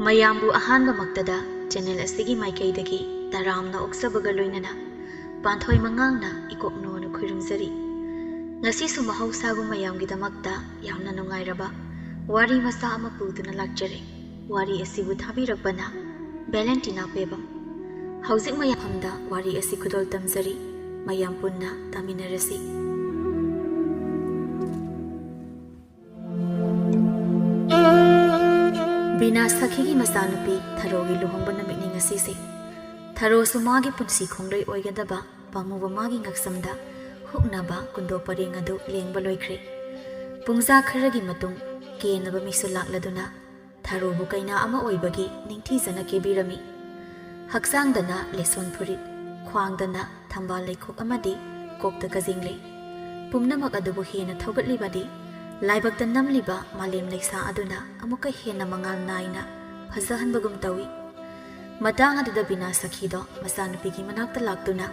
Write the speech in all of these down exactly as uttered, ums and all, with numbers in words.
ꯃꯌꯥꯝꯕꯨ ꯑꯍꯥꯟꯕꯃꯛꯇꯗ ꯆꯦꯅꯦꯜ ꯑꯁꯤꯒꯤ ꯃꯥꯏꯀꯩꯗꯒꯤ ꯇꯔꯥꯝꯅ ꯑꯣꯛꯆꯕꯒ ꯂꯣꯏꯅꯅ ꯄꯥꯟꯊꯣꯏ ꯃꯉꯥꯡꯅ ꯏꯀꯣꯛꯅꯣꯅ ꯈꯨꯔꯨꯝꯖꯔꯤ꯫ ꯉꯁꯤꯁꯨ ꯃꯍꯧꯁꯥꯒꯨꯝ ꯃꯌꯥꯝꯒꯤꯗꯃꯛꯇ ꯌꯥꯝꯅ ꯅꯨꯡꯉꯥꯏꯔꯕ ꯋꯥꯔꯤ ꯃꯆꯥ ꯑꯃ ꯄꯨꯗꯨꯅ ꯂꯥꯛꯆꯔꯦ꯫ ꯋꯥꯔꯤ ꯑꯁꯤꯕꯨ ꯊꯥꯕꯤꯔꯛꯄꯅ ꯚꯦꯂꯦꯟꯇꯤꯅꯥ ꯄꯦꯕꯝ꯫ ꯍꯧꯖꯤꯛ ꯃꯌꯥꯝꯗ ꯋꯥꯔꯤ ꯑꯁꯤ ꯈꯨꯗꯣꯜ ꯇꯝꯖꯔꯤ꯫ ꯃꯌꯥꯝ ꯄꯨꯟꯅ ꯇꯥꯃꯤꯟꯅꯔꯁꯤ꯫ ꯕꯤꯅꯥ ꯁꯈꯤꯒꯤ ꯃꯆꯥꯅꯨꯄꯤ ꯊꯔꯣꯒꯤ ꯂꯨꯍꯣꯡꯕ ꯅꯨꯃꯤꯠꯅꯤ ꯉꯁꯤꯁꯦ꯫ ꯊꯔꯣꯁꯨ ꯃꯥꯒꯤ ꯄꯨꯟꯁꯤ ꯈꯣꯡꯂꯩ ꯑꯣꯏꯒꯗꯕ ꯄꯥꯝꯃꯨꯕ ꯃꯥꯒꯤ ꯉꯛꯁꯝꯗ ꯍꯨꯛꯅꯕ ꯀꯨꯟꯗꯣ ꯄꯔꯦꯡ ꯑꯗꯨ ꯂꯦꯡꯕ ꯂꯣꯏꯈ꯭ꯔꯦ꯫ ꯄꯨꯡꯖꯥ ꯈꯔꯒꯤ ꯃꯇꯨꯡ ꯀꯦꯅꯕ ꯃꯤꯁꯨ ꯂꯥꯛꯂꯗꯨꯅ ꯊꯔꯣꯕꯨ ꯀꯩꯅꯥ ꯑꯃ ꯑꯣꯏꯕꯒꯤ ꯅꯤꯡꯊꯤꯖꯅ ꯀꯦꯕꯤꯔꯝꯃꯤ꯫ ꯍꯛꯆꯥꯡꯗꯅ ꯂꯦꯁꯣꯟ ꯐꯨꯔꯤꯠ, ꯈ꯭ꯋꯥꯡꯗꯅ ꯊꯝꯕꯥꯜ ꯂꯩꯈꯣꯛ ꯑꯃꯗꯤ ꯀꯣꯛꯇ ꯀꯖꯦꯡ ꯂꯩ꯫ ꯄꯨꯝꯅꯃꯛ ꯑꯗꯨꯕꯨ ꯍꯦꯟꯅ ꯊꯧꯒꯠꯂꯤꯕꯗꯤ ꯂꯥꯏꯕꯛꯇ ꯅꯝꯂꯤꯕ ꯃꯥꯂꯦꯝ ꯂꯩꯁꯥ ꯑꯗꯨꯅ ꯑꯃꯨꯛꯀ ꯍꯦꯟꯅ ꯃꯉꯥꯜ ꯅꯥꯏꯅ ꯐꯖꯍꯟꯕꯒꯨꯝ ꯇꯧꯏ꯫ ꯃꯇꯥꯡ ꯑꯗꯨꯗ ꯕꯤꯅꯥ ꯁꯈꯤꯗꯣ ꯃꯆꯥꯅꯨꯄꯤꯒꯤ ꯃꯅꯥꯛꯇ ꯂꯥꯛꯇꯨꯅ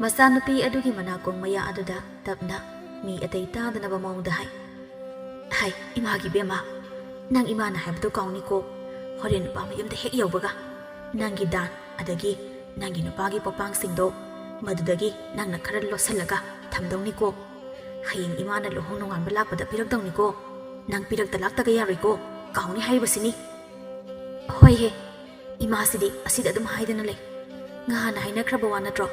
ꯃꯆꯥꯅꯨꯄꯤ ꯑꯗꯨꯒꯤ ꯃꯅꯥꯀꯣꯡ ꯃꯌꯥ ꯑꯗꯨꯗ ꯇꯞꯅ ꯃꯤ ꯑꯇꯩ ꯇꯥꯗꯅꯕ ꯃꯑꯣꯡꯗ ꯍꯥꯏ, "ꯍꯥꯏ, ꯏꯃꯥꯒꯤ ꯕꯦꯝꯃ, ꯅꯪ ꯏꯃꯥꯅ ꯍꯥꯏꯕꯗꯣ ꯀꯥꯎꯅꯤꯀꯣ꯫ ꯍꯣꯔꯦꯟ ꯅꯨꯄꯥ ꯃꯌꯨꯝꯗ ꯍꯦꯛ ꯌꯧꯕꯒ ꯅꯪꯒꯤ ꯗꯥꯟ ꯑꯗꯒꯤ ꯅꯪꯒꯤ ꯅꯨꯄꯥꯒꯤ ꯄꯣꯄꯥꯡꯁꯤꯡꯗꯣ ꯃꯗꯨꯗꯒꯤ ꯅꯪꯅ ꯈꯔ ꯂꯣꯠꯁꯤꯜꯂꯒ ꯊꯝꯗꯧꯅꯤꯀꯣ꯫ ꯍꯌꯦꯡ ꯏꯃꯥꯅ ꯂꯨꯍꯣꯡ ꯅꯣꯡꯉꯥꯟꯕ ꯂꯥꯛꯄꯗ ꯄꯤꯔꯛꯇꯧꯅꯤꯀꯣ꯫ ꯅꯪ ꯄꯤꯔꯛꯇ ꯂꯥꯛꯇꯒ ꯌꯥꯔꯣꯏꯀꯣ꯫ ꯀꯥꯎꯅꯤ ꯍꯥꯏꯔꯤꯕꯁꯤꯅꯤ꯫" "ꯍꯣꯏꯍꯦ, ꯏꯃꯥꯁꯤꯗꯤ ꯑꯁꯤꯗ ꯑꯗꯨꯝ ꯍꯥꯏꯗꯅ ꯂꯩ꯫ ꯉꯍꯥꯟꯅ ꯍꯥꯏꯅꯈ꯭ꯔꯕ ꯋꯥ ꯅꯠꯇ꯭ꯔꯣ?"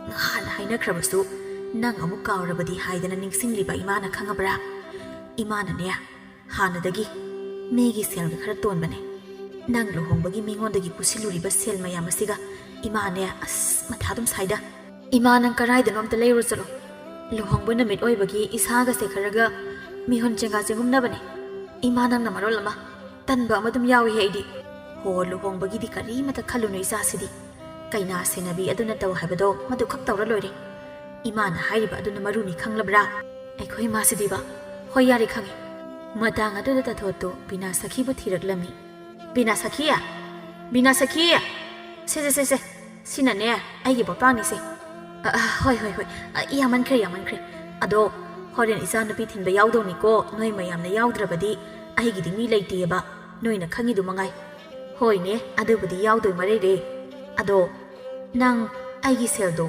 "ꯉꯍꯥꯟꯅ ꯍꯥꯏꯅꯈ꯭ꯔꯕꯁꯨ ꯅꯪ ꯑꯃꯨꯛ ꯀꯥꯎꯔꯕꯗꯤ ꯍꯥꯏꯗꯅ ꯅꯤꯡꯁꯤꯡꯂꯤꯕ ꯏꯃꯥꯅ ꯈꯪꯉꯕ꯭ꯔꯥ? ꯏꯃꯥꯅꯅꯦ, ꯍꯥꯟꯅꯗꯒꯤ ꯃꯤꯒꯤ ꯁꯦꯜꯒ ꯈꯔ ꯇꯣꯟꯕꯅꯦ꯫ ꯅꯪ ꯂꯨꯍꯣꯡꯕꯒꯤ ꯃꯤꯉꯣꯟꯗꯒꯤ ꯄꯨꯁꯤꯜꯂꯨꯔꯤꯕ ꯁꯦꯜ ꯃꯌꯥꯝ ꯑꯁꯤꯒ ꯏꯃꯥꯅꯦ, ꯑꯁ, ꯃꯊꯥ ꯑꯗꯨꯝ ꯁꯥꯏꯗ꯫ ꯏꯃꯥ, ꯅꯪ ꯀꯔꯥꯏꯗꯅꯣ ꯑꯝꯇ ꯂꯩꯔꯨ ꯆꯠꯂꯣ꯫ ꯂꯨꯍꯣꯡꯕ ꯅꯨꯃꯤꯠ ꯑꯣꯏꯕꯒꯤ ꯏꯁꯥꯒꯁꯦ ꯈꯔꯒ ꯃꯤꯍꯨꯟ ꯆꯦꯡꯒꯥ ꯆꯦꯡꯒꯨꯝꯅꯕꯅꯦ꯫ ꯏꯃꯥ, ꯅꯪꯅ ꯃꯔꯣꯜ ꯑꯃ ꯇꯟꯕ ꯑꯃ ꯑꯗꯨꯝ ꯌꯥꯎꯏꯍꯦ ꯑꯩꯗꯤ꯫" "ꯍꯣ, ꯂꯨꯍꯣꯡꯕꯒꯤꯗꯤ ꯀꯔꯤꯃꯇ ꯈꯜꯂꯨꯅꯨ ꯏꯆꯥꯁꯤꯗꯤ꯫ ꯀꯩꯅꯥ ꯁꯦꯟꯅꯕꯤ ꯑꯗꯨꯅ ꯇꯧ ꯍꯥꯏꯕꯗꯣ ꯃꯗꯨꯈꯛ ꯇꯧꯔ ꯂꯣꯏꯔꯦ꯫ ꯏꯃꯥꯅ ꯍꯥꯏꯔꯤꯕ ꯑꯗꯨꯅ ꯃꯔꯨꯅꯤ ꯈꯪꯂꯕ꯭ꯔꯥ?" "ꯑꯩꯈꯣꯏ ꯏꯃꯥꯁꯤꯗꯤꯕ꯫" "ꯍꯣꯏ, ꯌꯥꯔꯦ, ꯈꯪꯉꯦ꯫" ꯃꯇꯥꯡ ꯑꯗꯨꯗ ꯇꯥꯊꯣꯠꯇꯨ ꯕꯤꯅꯥ ꯁꯈꯤꯕꯨ ꯊꯤꯔꯛꯂꯝꯃꯤ꯫ "ꯕꯤꯅꯥ ꯁꯈꯤ! ꯕꯤꯅꯥ ꯁꯈꯤ! ꯁꯦ, ꯁꯦ, ꯁꯦ, ꯁꯦ꯫ ꯁꯤꯅꯅꯦ ꯑꯩꯒꯤ ꯄꯣꯄꯥꯡꯅꯤꯁꯦ꯫" "ꯑ, ꯑ, ꯍꯣꯏ, ꯍꯣꯏ, ꯍꯣꯏ꯫ ꯑ, ꯌꯥꯝꯃꯟꯈ꯭ꯔꯦ, ꯌꯥꯝꯃꯟꯈ꯭ꯔꯦ꯫ ꯑꯗꯣ ꯍꯣꯔꯦꯟ ꯏꯆꯥ ꯅꯨꯄꯤ ꯊꯤꯟꯕ ꯌꯥꯎꯗꯧꯅꯤꯀꯣ꯫ ꯅꯣꯏ ꯃꯌꯥꯝꯅ ꯌꯥꯎꯗ꯭ꯔꯕꯗꯤ ꯑꯩꯒꯤꯗꯤ ꯃꯤ ꯂꯩꯇꯦꯕ꯫ ꯅꯣꯏꯅ ꯈꯪꯉꯤꯗꯨ ꯃꯉꯥꯏ꯫ ꯍꯣꯏꯅꯦ, ꯑꯗꯨꯕꯨꯗꯤ ꯌꯥꯎꯗꯣꯏ ꯃꯔꯩꯔꯦ꯫ ꯑꯗꯣ ꯅꯪ ꯑꯩꯒꯤ ꯁꯦꯜꯗꯣ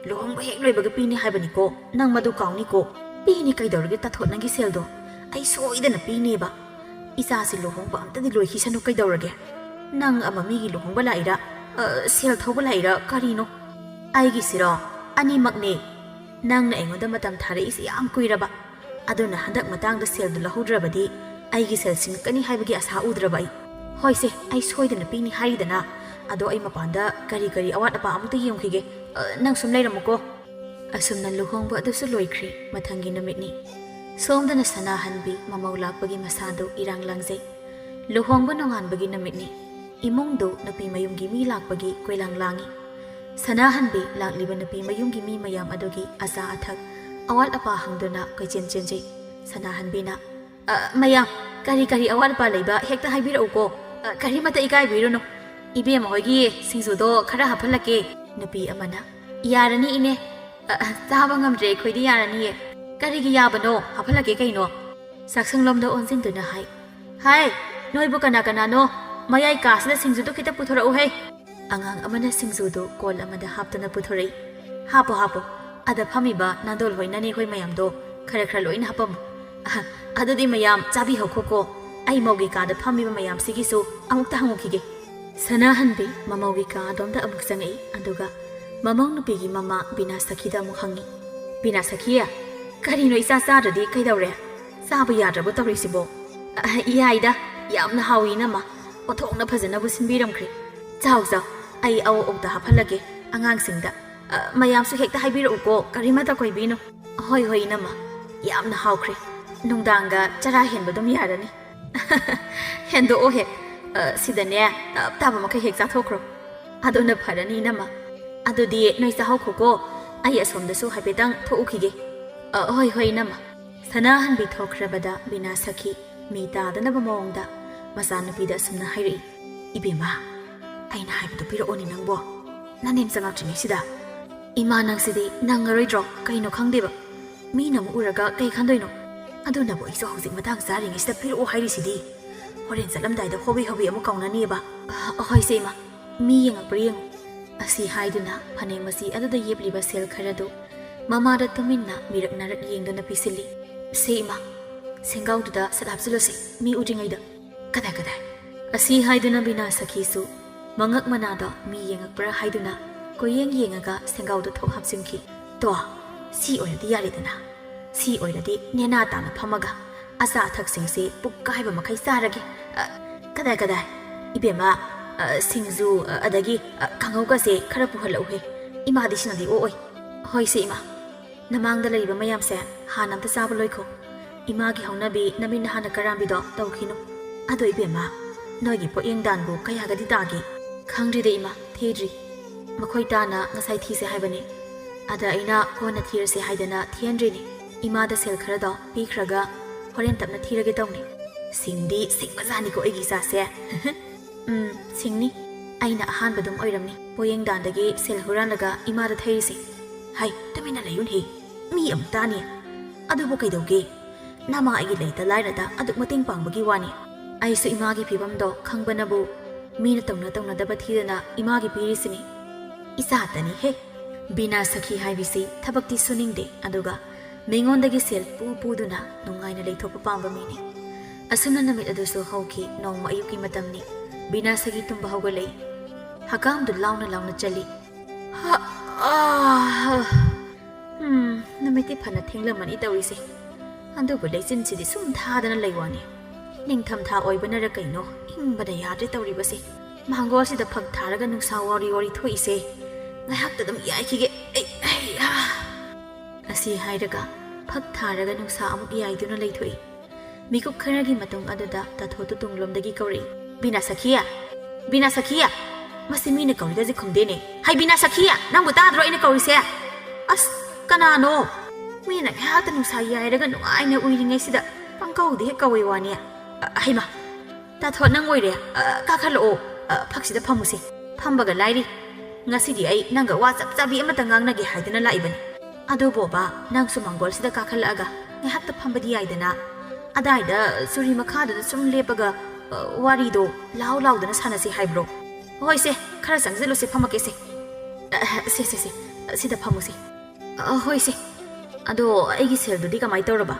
ꯂꯨꯍꯣꯡꯕ ꯍꯦꯛ ꯂꯣꯏꯕꯒ ꯄꯤꯅꯤ ꯍꯥꯏꯕꯅꯤꯀꯣ, ꯅꯪ ꯃꯗꯨ ꯀꯥꯎꯅꯤꯀꯣ꯫ ꯄꯤꯅꯤ ꯀꯩꯗꯧꯔꯒꯦ ꯇꯥꯊꯣꯠ, ꯅꯪꯒꯤ ꯁꯦꯜꯗꯣ ꯑꯩ ꯁꯣꯏꯗꯅ ꯄꯤꯅꯦꯕ꯫ ꯏꯆꯥꯁꯤ ꯂꯨꯍꯣꯡꯕ ꯑꯝꯇꯗꯤ ꯂꯣꯏꯈꯤꯁꯅꯨ ꯀꯩꯗꯧꯔꯒꯦ꯫ ꯅꯪ ꯑꯃ ꯃꯤꯒꯤ ꯂꯨꯍꯣꯡꯕ ꯂꯥꯛꯏꯔꯥ, ꯑ, ꯁꯦꯜ ꯊꯧꯕ ꯂꯥꯛꯏꯔꯥ ꯀꯔꯤꯅꯣ? ꯑꯩꯒꯤꯁꯤꯔꯣ? ꯑꯅꯤꯃꯛꯅꯦ꯫ ꯅꯪꯅ ꯑꯩꯉꯣꯟꯗ ꯃꯇꯝ ꯊꯥꯔꯛꯏꯁꯤ ꯌꯥꯝ ꯀꯨꯏꯔꯕ꯫ ꯑꯗꯨꯅ ꯍꯟꯗꯛ ꯃꯇꯥꯡꯗ ꯁꯦꯜꯗꯨ ꯂꯧꯍꯧꯗ꯭ꯔꯕꯗꯤ ꯑꯩꯒꯤ ꯁꯦꯜ ꯁꯤꯡꯉꯛꯀꯅꯤ ꯍꯥꯏꯕꯒꯤ ꯑꯁꯥ ꯎꯗ꯭ꯔꯕ ꯑꯩ꯫ ꯍꯣꯏꯁꯦ, ꯑꯩ ꯁꯣꯏꯗꯅ ꯄꯤꯅꯤ ꯍꯥꯏꯔꯤꯗꯅ꯫ ꯑꯗꯣ ꯑꯩ ꯃꯄꯥꯟꯗ ꯀꯔꯤ ꯀꯔꯤ ꯑꯋꯥꯠ ꯑꯄꯥ ꯑꯃꯨꯛꯇ ꯌꯦꯡꯈꯤꯒꯦ꯫ ꯑ, ꯅꯪ ꯁꯨꯝ ꯂꯩꯔꯝꯃꯨꯀꯣ꯫ ꯑꯁꯨꯝꯅ ꯂꯨꯍꯣꯡꯕ ꯑꯗꯨꯁꯨ ꯂꯣꯏꯈ꯭ꯔꯦ꯫ ꯃꯊꯪꯒꯤ ꯅꯨꯃꯤꯠꯅꯤ꯫ ꯁꯣꯝꯗꯅ ꯁꯅꯥꯍꯟꯕꯤ ꯃꯃꯧ ꯂꯥꯛꯄꯒꯤ ꯃꯁꯥꯗꯨ ꯏꯔꯥꯡ ꯂꯥꯡꯖꯩ꯫ ꯂꯨꯍꯣꯡꯕ ꯅꯣꯡꯉꯥꯟꯕꯒꯤ ꯅꯨꯃꯤꯠꯅꯤ꯫ ꯏꯃꯨꯡꯗꯨ ꯅꯨꯄꯤ ꯃꯌꯨꯝꯒꯤ ꯃꯤ ꯂꯥꯛꯄꯒꯤ ꯀꯣꯏꯂꯥꯡ ꯂꯥꯡꯏ꯫ ꯁꯅꯥꯍꯟꯕꯤ ꯂꯥꯛꯂꯤꯕ ꯅꯨꯄꯤ ꯃꯌꯨꯝꯒꯤ ꯃꯤ ꯃꯌꯥꯝ ꯑꯗꯨꯒꯤ ꯑꯆꯥ ꯑꯊꯛ, ꯑꯋꯥꯠ ꯑꯄꯥ ꯍꯪꯗꯨꯅ ꯀꯣꯏꯆꯦꯟ ꯆꯦꯟꯖꯩ꯫ ꯁꯅꯥꯍꯟꯕꯤꯅ, "ꯑ, ꯃꯌꯥꯝ, ꯀꯔꯤ ꯀꯔꯤ ꯑꯋꯥꯠ ꯑꯄꯥ ꯂꯩꯕ ꯍꯦꯛꯇ ꯍꯥꯏꯕꯤꯔꯛꯎꯀꯣ꯫ ꯑ, ꯀꯔꯤꯃꯇ ꯏꯀꯥꯏꯕꯤꯔꯨꯅꯨ꯫ ꯏꯕꯦꯝꯃ ꯍꯣꯏꯒꯤ ꯁꯤꯡꯖꯨꯗꯣ ꯈꯔ ꯍꯥꯞꯍꯜꯂꯛꯀꯦ"꯫ ꯅꯨꯄꯤ ꯑꯃꯅ, "ꯌꯥꯔꯅꯤ ꯏꯅꯦ꯫ ꯑ, ꯑ, ꯆꯥꯕ ꯉꯝꯗ꯭ꯔꯦ ꯑꯩꯈꯣꯏꯗꯤ, ꯌꯥꯔꯅꯤꯌꯦ꯫ ꯀꯔꯤꯒꯤ ꯌꯥꯕꯅꯣ? ꯍꯥꯞꯍꯜꯂꯛꯀꯦ ꯀꯩꯅꯣ"꯫ ꯆꯥꯛꯁꯪꯂꯣꯝꯗ ꯑꯣꯟꯁꯤꯟꯗꯨꯅ ꯍꯥꯏ, "ꯍꯥꯏ, ꯅꯣꯏꯕꯨ ꯀꯅꯥ ꯀꯅꯥꯅꯣ? ꯃꯌꯥꯏ ꯀꯥꯁꯤꯗ ꯁꯤꯡꯖꯨꯗꯨ ꯈꯤꯇ ꯄꯨꯊꯣꯔꯛꯎꯍꯦ"꯫ ꯑꯉꯥꯡ ꯑꯃꯅ ꯁꯤꯡꯖꯨꯗꯨ ꯀꯣꯜ ꯑꯃꯗ ꯍꯥꯞꯇꯨꯅ ꯄꯨꯊꯣꯔꯛꯏ꯫ "ꯍꯥꯞꯄꯣ, ꯍꯥꯞꯄꯣ꯫ ꯑꯗ ꯐꯝꯃꯤꯕ ꯅꯥꯗꯣꯜ ꯍꯣꯏ, ꯅꯅꯦ ꯍꯣꯏ ꯃꯌꯥꯝꯗꯣ ꯈꯔ ꯈꯔ ꯂꯣꯏꯅ ꯍꯥꯞꯄꯝꯃꯨ꯫ ꯑꯍ, ꯑꯗꯨꯗꯤ ꯃꯌꯥꯝ ꯆꯥꯕꯤꯍꯧꯈꯣꯀꯣ꯫ ꯑꯩ ꯃꯧꯒꯤ ꯀꯥꯗ ꯐꯝꯃꯤꯕ ꯃꯌꯥꯝꯁꯤꯒꯤꯁꯨ ꯑꯃꯨꯛꯇ ꯍꯪꯉꯨꯈꯤꯒꯦ"꯫ ꯁꯅꯥꯍꯟꯕꯤ ꯃꯃꯧꯒꯤ ꯀꯥ ꯑꯗꯣꯝꯗ ꯑꯃꯨꯛ ꯆꯪꯉꯛꯏ, ꯑꯗꯨꯒ ꯃꯃꯧ ꯅꯨꯄꯤꯒꯤ ꯃꯃꯥ ꯕꯤꯅꯥ ꯁꯈꯤꯗ ꯑꯃꯨꯛ ꯍꯪꯉꯤ, "ꯕꯤꯅꯥ ꯁꯈꯤ, ꯀꯔꯤꯅꯣ ꯏꯆꯥ ꯆꯥꯗ꯭ꯔꯗꯤ ꯀꯩꯗꯧꯔꯦ? ꯆꯥꯕ ꯌꯥꯗ꯭ꯔꯕꯣ ꯇꯧꯔꯤꯁꯤꯕꯣ?" "ꯑ, ꯌꯥꯏꯗ, ꯌꯥꯝꯅ ꯍꯥꯎꯏ ꯏꯅꯝꯃ꯫ ꯑꯣꯟꯊꯣꯛꯅ ꯐꯖꯅꯕꯨ ꯁꯤꯟꯕꯤꯔꯝꯈ꯭ꯔꯦ꯫ ꯆꯥꯎ, ꯆꯥꯎ, ꯑꯩ ꯑꯧ ꯑꯧꯗ ꯍꯥꯞꯍꯜꯂꯒꯦ ꯑꯉꯥꯡꯁꯤꯡꯗ꯫ ꯑ, ꯃꯌꯥꯝꯁꯨ ꯍꯦꯛꯇ ꯍꯥꯏꯕꯤꯔꯛꯎꯀꯣ, ꯀꯔꯤꯃꯇ ꯀꯣꯏꯕꯤꯅꯨ"꯫ "ꯍꯣꯏ, ꯍꯣꯏ, ꯏꯅꯝꯃ꯫ ꯌꯥꯝꯅ ꯍꯥꯎꯈ꯭ꯔꯦ꯫ ꯅꯨꯡꯗꯥꯡꯒ ꯆꯔꯥ ꯍꯦꯟꯕ ꯑꯗꯨꯝ ꯌꯥꯔꯅꯤ"꯫ "ꯍꯦꯟꯗꯣꯛꯑꯣ ꯍꯦꯛ꯫ ꯑ, ꯁꯤꯗꯅꯦ, ꯇꯞ ꯇꯥꯕ ꯃꯈꯩ ꯍꯦꯛ ꯆꯥꯊꯣꯛꯈ꯭ꯔꯣ"꯫ "ꯑꯗꯨꯅ ꯐꯔꯅꯤ, ꯏꯅꯝꯃ꯫ ꯑꯗꯨꯗꯤ ꯅꯣꯏ ꯆꯥꯍꯧꯈꯣꯀꯣ꯫ ꯑꯩ ꯑꯁꯣꯝꯗꯁꯨ ꯍꯥꯏꯐꯦꯠꯇꯪ ꯊꯣꯛꯎꯈꯤꯒꯦ"꯫ "ꯑ, ꯍꯣꯏ, ꯍꯣꯏ, ꯏꯅꯝꯃ"꯫ ꯁꯅꯥꯍꯟꯕꯤ ꯊꯣꯛꯈ꯭ꯔꯕꯗ ꯕꯤꯅꯥ ꯁꯈꯤ ꯃꯤ ꯇꯥꯗꯅꯕ ꯃꯑꯣꯡꯗ ꯃꯆꯥꯅꯨꯄꯤꯗ ꯑꯁꯨꯝꯅ ꯍꯥꯏꯔꯛꯏ, "ꯏꯕꯦꯝꯃ, ꯑꯩꯅ ꯍꯥꯏꯕꯗꯨ ꯄꯤꯔꯛꯑꯣꯅꯦ ꯅꯪꯕꯣ꯫ ꯅꯅꯦꯝ ꯆꯪꯉꯛꯇ꯭ꯔꯤꯉꯩꯁꯤꯗ꯫ ꯏꯃꯥ, ꯅꯪꯁꯤꯗꯤ ꯅꯪꯉꯔꯣꯏꯗ꯭ꯔꯣ? ꯀꯩꯅꯣ ꯈꯪꯗꯦꯕ꯫ ꯃꯤꯅ ꯑꯃꯨꯛ ꯎꯔꯒ ꯀꯩ ꯈꯟꯗꯣꯏꯅꯣ? ꯑꯗꯨꯅꯕꯨ ꯑꯩꯁꯨ ꯍꯧꯖꯤꯛ ꯃꯇꯥꯡ ꯆꯥꯔꯤꯉꯩꯁꯤꯗ ꯄꯤꯔꯛꯑꯣ ꯍꯥꯏꯔꯤꯁꯤꯗꯤ"꯫ ꯍꯣꯔꯦꯟ ꯆꯠꯂꯝꯗꯥꯏꯗ ꯍꯣꯕꯤ ꯍꯣꯕꯤ ꯑꯃꯨꯛ ꯀꯥꯎꯅꯅꯤꯕ꯫ "ꯑ, ꯑꯍꯣꯏ ꯁꯦ ꯏꯃꯥ, ꯃꯤ ꯌꯦꯡꯉꯛꯄ꯭ꯔꯥ ꯌꯦꯡꯉꯨ"꯫ ꯑꯁꯤ ꯍꯥꯏꯗꯨꯅ ꯐꯅꯦꯛ ꯃꯆꯤ ꯑꯗꯨꯗ ꯌꯦꯞꯂꯤꯕ ꯁꯦꯜ ꯈꯔꯗꯨ ꯃꯃꯥꯗ ꯇꯨꯃꯤꯟꯅ ꯃꯤꯔꯛ ꯅꯥꯔꯛ ꯌꯦꯡꯗꯨꯅ ꯄꯤꯁꯤꯜꯂꯤ꯫ "ꯁꯦ ꯏꯃꯥ, ꯁꯦꯡꯒꯥꯎꯗꯨꯗ ꯁꯠ ꯍꯥꯞꯆꯤꯜꯂꯨꯁꯦ, ꯃꯤ ꯎꯗ꯭ꯔꯤꯉꯩꯗ"꯫ "ꯀꯗꯥꯏ ꯀꯗꯥꯏ?" ꯑꯁꯤ ꯍꯥꯏꯗꯨꯅ ꯕꯤꯅꯥ ꯁꯈꯤꯁꯨ ꯃꯉꯛ ꯃꯅꯥꯗ ꯃꯤ ꯌꯦꯡꯉꯛꯄ꯭ꯔꯥ ꯍꯥꯏꯗꯨꯅ ꯀꯣꯏꯌꯦꯡ ꯌꯦꯡꯉꯒ ꯁꯦꯡꯒꯥꯎꯗ ꯊꯣꯛ ꯍꯥꯞꯆꯤꯟꯈꯤ꯫ "ꯇꯣ, ꯁꯤ ꯑꯣꯏꯔꯗꯤ ꯌꯥꯔꯦꯗꯅ꯫ ꯁꯤ ꯑꯣꯏꯔꯗꯤ ꯅꯦꯅꯥ ꯇꯥꯅ ꯐꯝꯃꯒ ꯑꯆꯥ ꯑꯊꯛꯁꯤꯡꯁꯤ ꯄꯨꯛ ꯀꯥꯏꯕ ꯃꯈꯩ ꯆꯥꯔꯒꯦ꯫ ꯑ, ꯀꯗꯥꯏ ꯀꯗꯥꯏ? ꯏꯕꯦꯝꯃ, ꯑ, ꯁꯤꯡꯖꯨ, ꯑ, ꯑꯗꯒꯤ, ꯑ, ꯀꯥꯡꯍꯧꯒꯁꯦ ꯈꯔ ꯄꯨꯍꯜꯂꯛꯎꯍꯦ꯫ ꯏꯃꯥꯗꯤ ꯁꯤꯅꯗꯤ ꯑꯣꯛꯑꯣꯏ"꯫ "ꯍꯣꯏ ꯁꯦ ꯏꯃꯥ꯫ ꯅꯃꯥꯡꯗ ꯂꯩꯔꯤꯕ ꯃꯌꯥꯝꯁꯦ ꯍꯥꯟꯅ ꯑꯝꯇ ꯆꯥꯕ ꯂꯣꯏꯈꯣ꯫ ꯏꯃꯥꯒꯤ ꯍꯧꯅꯕꯤ ꯅꯃꯤꯠ ꯅꯍꯥꯟꯅ ꯀꯔꯥꯝꯕꯤꯗꯣ ꯇꯧꯈꯤꯅꯨ꯫ ꯑꯗꯣ ꯏꯕꯦꯝꯃ, ꯅꯣꯏꯒꯤ ꯄꯣꯠꯌꯦꯡ ꯗꯥꯟꯕꯨ ꯀꯌꯥꯒꯗꯤ ꯇꯥꯒꯦ?" "ꯈꯪꯗ꯭ꯔꯤꯗ ꯏꯃꯥ, ꯊꯤꯗ꯭ꯔꯤ꯫ ꯃꯈꯣꯏ ꯇꯥꯅ ꯉꯁꯥꯏ ꯊꯤꯁꯦ ꯍꯥꯏꯕꯅꯦ꯫ ꯑꯗ ꯑꯩꯅ ꯀꯣꯟꯅ ꯊꯤꯔꯁꯦ ꯍꯥꯏꯗꯅ ꯊꯤꯍꯟꯗ꯭ꯔꯤꯅꯦ꯫ ꯏꯃꯥꯗ ꯁꯦꯜ ꯈꯔꯗꯣ ꯄꯤꯈ꯭ꯔꯒ ꯍꯣꯔꯦꯟ ꯇꯞꯅ ꯊꯤꯔꯒꯦ ꯇꯧꯅꯤ"꯫ "ꯁꯤꯡꯗꯤ ꯁꯤꯡꯕꯖꯥꯠꯅꯤꯀꯣ ꯑꯩꯒꯤ ꯏꯆꯥꯁꯦ"꯫ "ꯎꯝ, ꯁꯤꯡꯅꯤ꯫ ꯑꯩꯅ ꯑꯍꯥꯟꯕꯗꯨꯝ ꯑꯣꯏꯔꯝꯅꯤ ꯄꯣꯌꯦꯡꯗꯥꯟꯗꯒꯤ ꯁꯦꯜ ꯍꯨꯔꯥꯜꯂꯒ ꯏꯃꯥꯗ ꯊꯩꯔꯤꯁꯦ꯫ ꯍꯩ, ꯇꯨꯃꯤꯟꯅ ꯂꯩꯌꯨꯅꯦꯍꯦ, ꯃꯤ ꯑꯃꯨꯛ ꯇꯥꯅꯤ꯫ ꯑꯗꯨꯕꯨ ꯀꯩꯗꯧꯒꯦ? ꯅꯃꯥ ꯑꯩꯒꯤ ꯂꯩꯇ ꯂꯥꯏꯔꯗ ꯑꯗꯨꯛ ꯃꯇꯦꯡ ꯄꯥꯡꯕꯒꯤ ꯋꯥꯅꯤ꯫ ꯑꯩꯁꯨ ꯏꯃꯥꯒꯤ ꯐꯤꯕꯝꯗꯣ ꯈꯪꯕꯅꯕꯨ ꯃꯤꯅ ꯇꯧꯅ ꯇꯧꯅꯗꯕ ꯊꯤꯗꯅ ꯏꯃꯥꯒꯤ ꯄꯤꯔꯤꯁꯤꯅꯤ꯫ ꯏꯆꯥꯇꯅꯤꯍꯦ"꯫ ꯕꯤꯅꯥ ꯁꯈꯤ ꯍꯥꯏꯕꯤꯁꯤ ꯊꯕꯛꯇꯤ ꯁꯨꯅꯤꯡꯗꯦ, ꯑꯗꯨꯒ ꯃꯤꯉꯣꯟꯗꯒꯤ ꯁꯦꯜ ꯄꯨ ꯄꯨꯗꯨꯅ ꯅꯨꯡꯉꯥꯏꯅ ꯂꯩꯊꯣꯛꯄ ꯄꯥꯝꯕ ꯃꯤꯅꯤ꯫ ꯑꯁꯨꯝꯅ ꯅꯨꯃꯤꯠ ꯑꯗꯨꯁꯨ ꯍꯧꯈꯤ꯫ ꯅꯣꯡꯃ ꯑꯌꯨꯛꯀꯤ ꯃꯇꯝꯅꯤ꯫ ꯕꯤꯅꯥ ꯁꯈꯤ ꯇꯨꯝꯕ ꯍꯧꯒꯠꯂꯛꯏ꯫ ꯍꯀꯥꯝꯗꯨ ꯂꯥꯎꯅ ꯂꯥꯎꯅ ꯆꯜꯂꯤ꯫ ꯍ-, ꯑꯥ, ꯍ-, ꯎꯝ, ꯅꯨꯃꯤꯠꯇꯤ ꯐꯅ ꯊꯦꯡꯂꯝꯃꯅꯤ ꯇꯧꯔꯤꯁꯦ꯫ ꯑꯗꯨꯕꯨ ꯂꯩꯆꯤꯟꯁꯤꯗꯤ ꯁꯨꯝ ꯊꯥꯗꯅ ꯂꯩ ꯋꯥꯅꯤ꯫ ꯅꯤꯡꯊꯝꯊꯥ ꯑꯣꯏꯕꯅꯔ ꯀꯩꯅꯣ, ꯏꯪꯕꯅ ꯌꯥꯗ꯭ꯔꯦ ꯇꯧꯔꯤꯕꯁꯦ꯫ ꯃꯥꯡꯒꯣꯜꯁꯤꯗ ꯐꯛ ꯊꯥꯔꯒ ꯅꯨꯡꯁꯥ ꯋꯥꯔꯤ ꯋꯥꯔꯤ ꯊꯣꯛꯏꯁꯦ꯫ ꯉꯥꯏꯍꯥꯛꯇ ꯑꯗꯨꯝ ꯌꯥꯏꯈꯤꯒꯦ꯫ ꯑꯩ, ꯑꯩ, ꯑꯥ꯫ ꯑꯁꯤ ꯍꯥꯏꯔꯒ ꯐꯛ ꯊꯥꯔꯒ ꯅꯨꯡꯁꯥ ꯑꯃꯨꯛ ꯌꯥꯏꯗꯨꯅ ꯂꯩꯊꯣꯛꯏ꯫ ꯃꯤꯀꯨꯞ ꯈꯔꯒꯤ ꯃꯇꯨꯡ ꯑꯗꯨꯗ ꯇꯥꯊꯣꯠꯇꯨ ꯇꯨꯡꯂꯣꯝꯗꯒꯤ ꯀꯧꯔꯛꯏ꯫ "ꯕꯤꯅꯥ ꯁꯈꯤ! ꯕꯤꯅꯥ ꯁꯈꯤ! ꯃꯁꯤ ꯃꯤꯅ ꯀꯧꯔꯤꯒꯁꯦ ꯈꯨꯝꯗꯦꯅꯦ꯫ ꯍꯩ ꯕꯤꯅꯥ ꯁꯈꯤ! ꯅꯪꯕꯨ ꯇꯥꯗ꯭ꯔꯣ ꯑꯩꯅ ꯀꯧꯔꯤꯁꯦ? ꯑꯁ, ꯀꯅꯥꯅꯣ? ꯃꯤꯅ ꯉꯥꯏꯍꯥꯛꯇ ꯅꯨꯡꯁꯥ ꯌꯥꯏꯔꯒ ꯅꯨꯡꯉꯥꯏꯅ ꯎꯏꯔꯤꯉꯩꯁꯤꯗ ꯄꯪꯀꯧꯗ ꯍꯦꯛ ꯀꯧꯏ ꯋꯥꯅꯤ꯫ ꯑ, ꯍꯩꯃꯥ! ꯇꯥꯊꯣꯠ, ꯅꯪ ꯑꯣꯏꯔꯦ꯫ ꯑ, ꯀꯥꯈꯠꯂꯛꯑꯣ꯫ ꯑ, ꯐꯛꯁꯤꯗ ꯐꯝꯃꯨꯁꯦ꯫ ꯐꯝꯕꯒ ꯂꯥꯏꯔꯤ꯫ ꯉꯁꯤꯗꯤ ꯑꯩ ꯅꯪꯒ ꯋꯥ ꯆꯞ ꯆꯥꯕꯤ ꯑꯃꯇ ꯉꯥꯡꯅꯒꯦ ꯍꯥꯏꯗꯅ ꯂꯥꯛꯏꯕꯅꯤ꯫ ꯑꯗꯨꯕꯣꯕ, ꯅꯪꯁꯨ ꯃꯥꯡꯒꯣꯜꯁꯤꯗ ꯀꯥꯈꯠꯂꯛꯑꯒ ꯉꯥꯏꯍꯥꯛꯇ ꯐꯝꯕꯗꯤ ꯌꯥꯏꯗꯅ꯫ ꯑꯗꯥꯏꯗ ꯆꯨꯔꯤ ꯃꯈꯥꯗꯨꯗ ꯁꯨꯝ ꯂꯦꯞꯄꯒ ꯑ, ꯋꯥꯔꯤꯗꯣ ꯂꯥꯎ ꯂꯥꯎꯗꯅ ꯁꯥꯟꯅꯁꯤ ꯍꯥꯏꯕ꯭ꯔꯣ? ꯍꯣꯏ ꯁꯦ, ꯈꯔ ꯆꯪꯁꯤꯜꯂꯨꯁꯦ, ꯐꯝꯃꯛꯀꯦꯁꯦ꯫ ꯑ, ꯁꯦ, ꯁꯦ, ꯁꯦ, ꯁꯤꯗ ꯐꯝꯃꯨꯁꯦ꯫ ꯑ, ꯍꯣꯏ ꯁꯦ꯫ ꯑꯗꯣ ꯑꯩꯒꯤ ꯁꯦꯜꯗꯨꯗꯤ ꯀꯃꯥꯏ ꯇꯧꯔꯕ?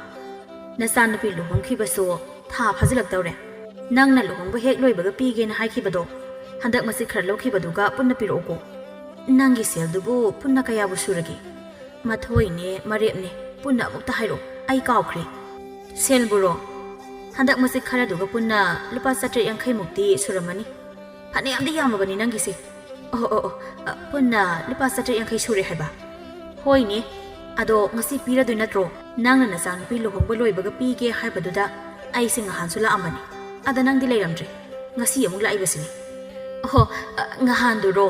ꯅꯆꯥꯅꯨꯄꯤ ꯂꯨꯍꯣꯡꯈꯤꯕꯁꯨ ꯊꯥ ꯐꯥꯖꯤꯜꯂꯛꯇꯧꯔꯦ꯫ ꯅꯪꯅ ꯂꯨꯍꯣꯡꯕ ꯍꯦꯛ ꯂꯣꯏꯕꯒ ꯄꯤꯒꯦꯅ ꯍꯥꯏꯈꯤꯕꯗꯣ, ꯍꯟꯗꯛ ꯃꯆꯤꯠ ꯈꯔ ꯂꯧꯈꯤꯕꯗꯨꯒ ꯄꯨꯟꯅ ꯄꯤꯔꯛꯎꯀꯣ꯫ ꯅꯪꯒꯤ ꯁꯦꯜꯗꯨꯕꯨ ꯄꯨꯟꯅ ꯀꯌꯥꯕꯨ ꯁꯨꯔꯒꯦ? ꯃꯊꯣꯏꯅꯦ, ꯃꯔꯦꯞꯅꯦ, ꯄꯨꯟꯅ ꯑꯃꯨꯛꯇ ꯍꯥꯏꯔꯛꯑꯣ, ꯑꯩ ꯀꯥꯎꯈ꯭ꯔꯦ꯫ ꯁꯦꯜꯕꯨꯔꯣ? ꯍꯟꯗꯛ ꯃꯆꯤꯠ ꯈꯔꯗꯨꯒ ꯄꯨꯟꯅ ꯂꯨꯄꯥ ꯆꯥꯇ꯭ꯔꯦꯠ ꯌꯥꯡꯈꯩ ꯃꯨꯛꯇꯤ ꯁꯨꯔꯝꯃꯅꯤ꯫ ꯐꯅꯌꯥꯝꯗꯤ ꯌꯥꯝꯃꯕꯅꯤ ꯅꯪꯒꯤꯁꯦ꯫ ꯑꯣ, ꯑꯣ, ꯑꯣ, ꯑ, ꯄꯨꯟꯅ ꯂꯨꯄꯥ ꯆꯥꯇ꯭ꯔꯦꯠ ꯌꯥꯡꯈꯩ ꯁꯨꯔꯦ ꯍꯥꯏꯕ? ꯍꯣꯏꯅꯦ, ꯑꯗꯣ ꯉꯁꯤ ꯄꯤꯔꯗꯣꯏ ꯅꯠꯇ꯭ꯔꯣ? ꯅꯪꯅ ꯅꯆꯥꯅꯨꯄꯤ ꯂꯨꯍꯣꯡꯕ ꯂꯣꯏꯕꯒ ꯄꯤꯒꯦ ꯍꯥꯏꯕꯗꯨꯗ ꯑꯩꯁꯦ ꯉꯍꯥꯟꯁꯨ ꯂꯥꯛꯑꯝꯕꯅꯤ꯫ ꯑꯗ ꯅꯪꯗꯤ ꯂꯩꯔꯝꯗ꯭ꯔꯦ꯫ ꯉꯁꯤ ꯑꯃꯨꯛ ꯂꯥꯛꯏꯕꯁꯤꯅꯤ꯫ ꯑꯣꯍꯣ, ꯑ, ꯉꯍꯥꯟꯗꯨꯔꯣ?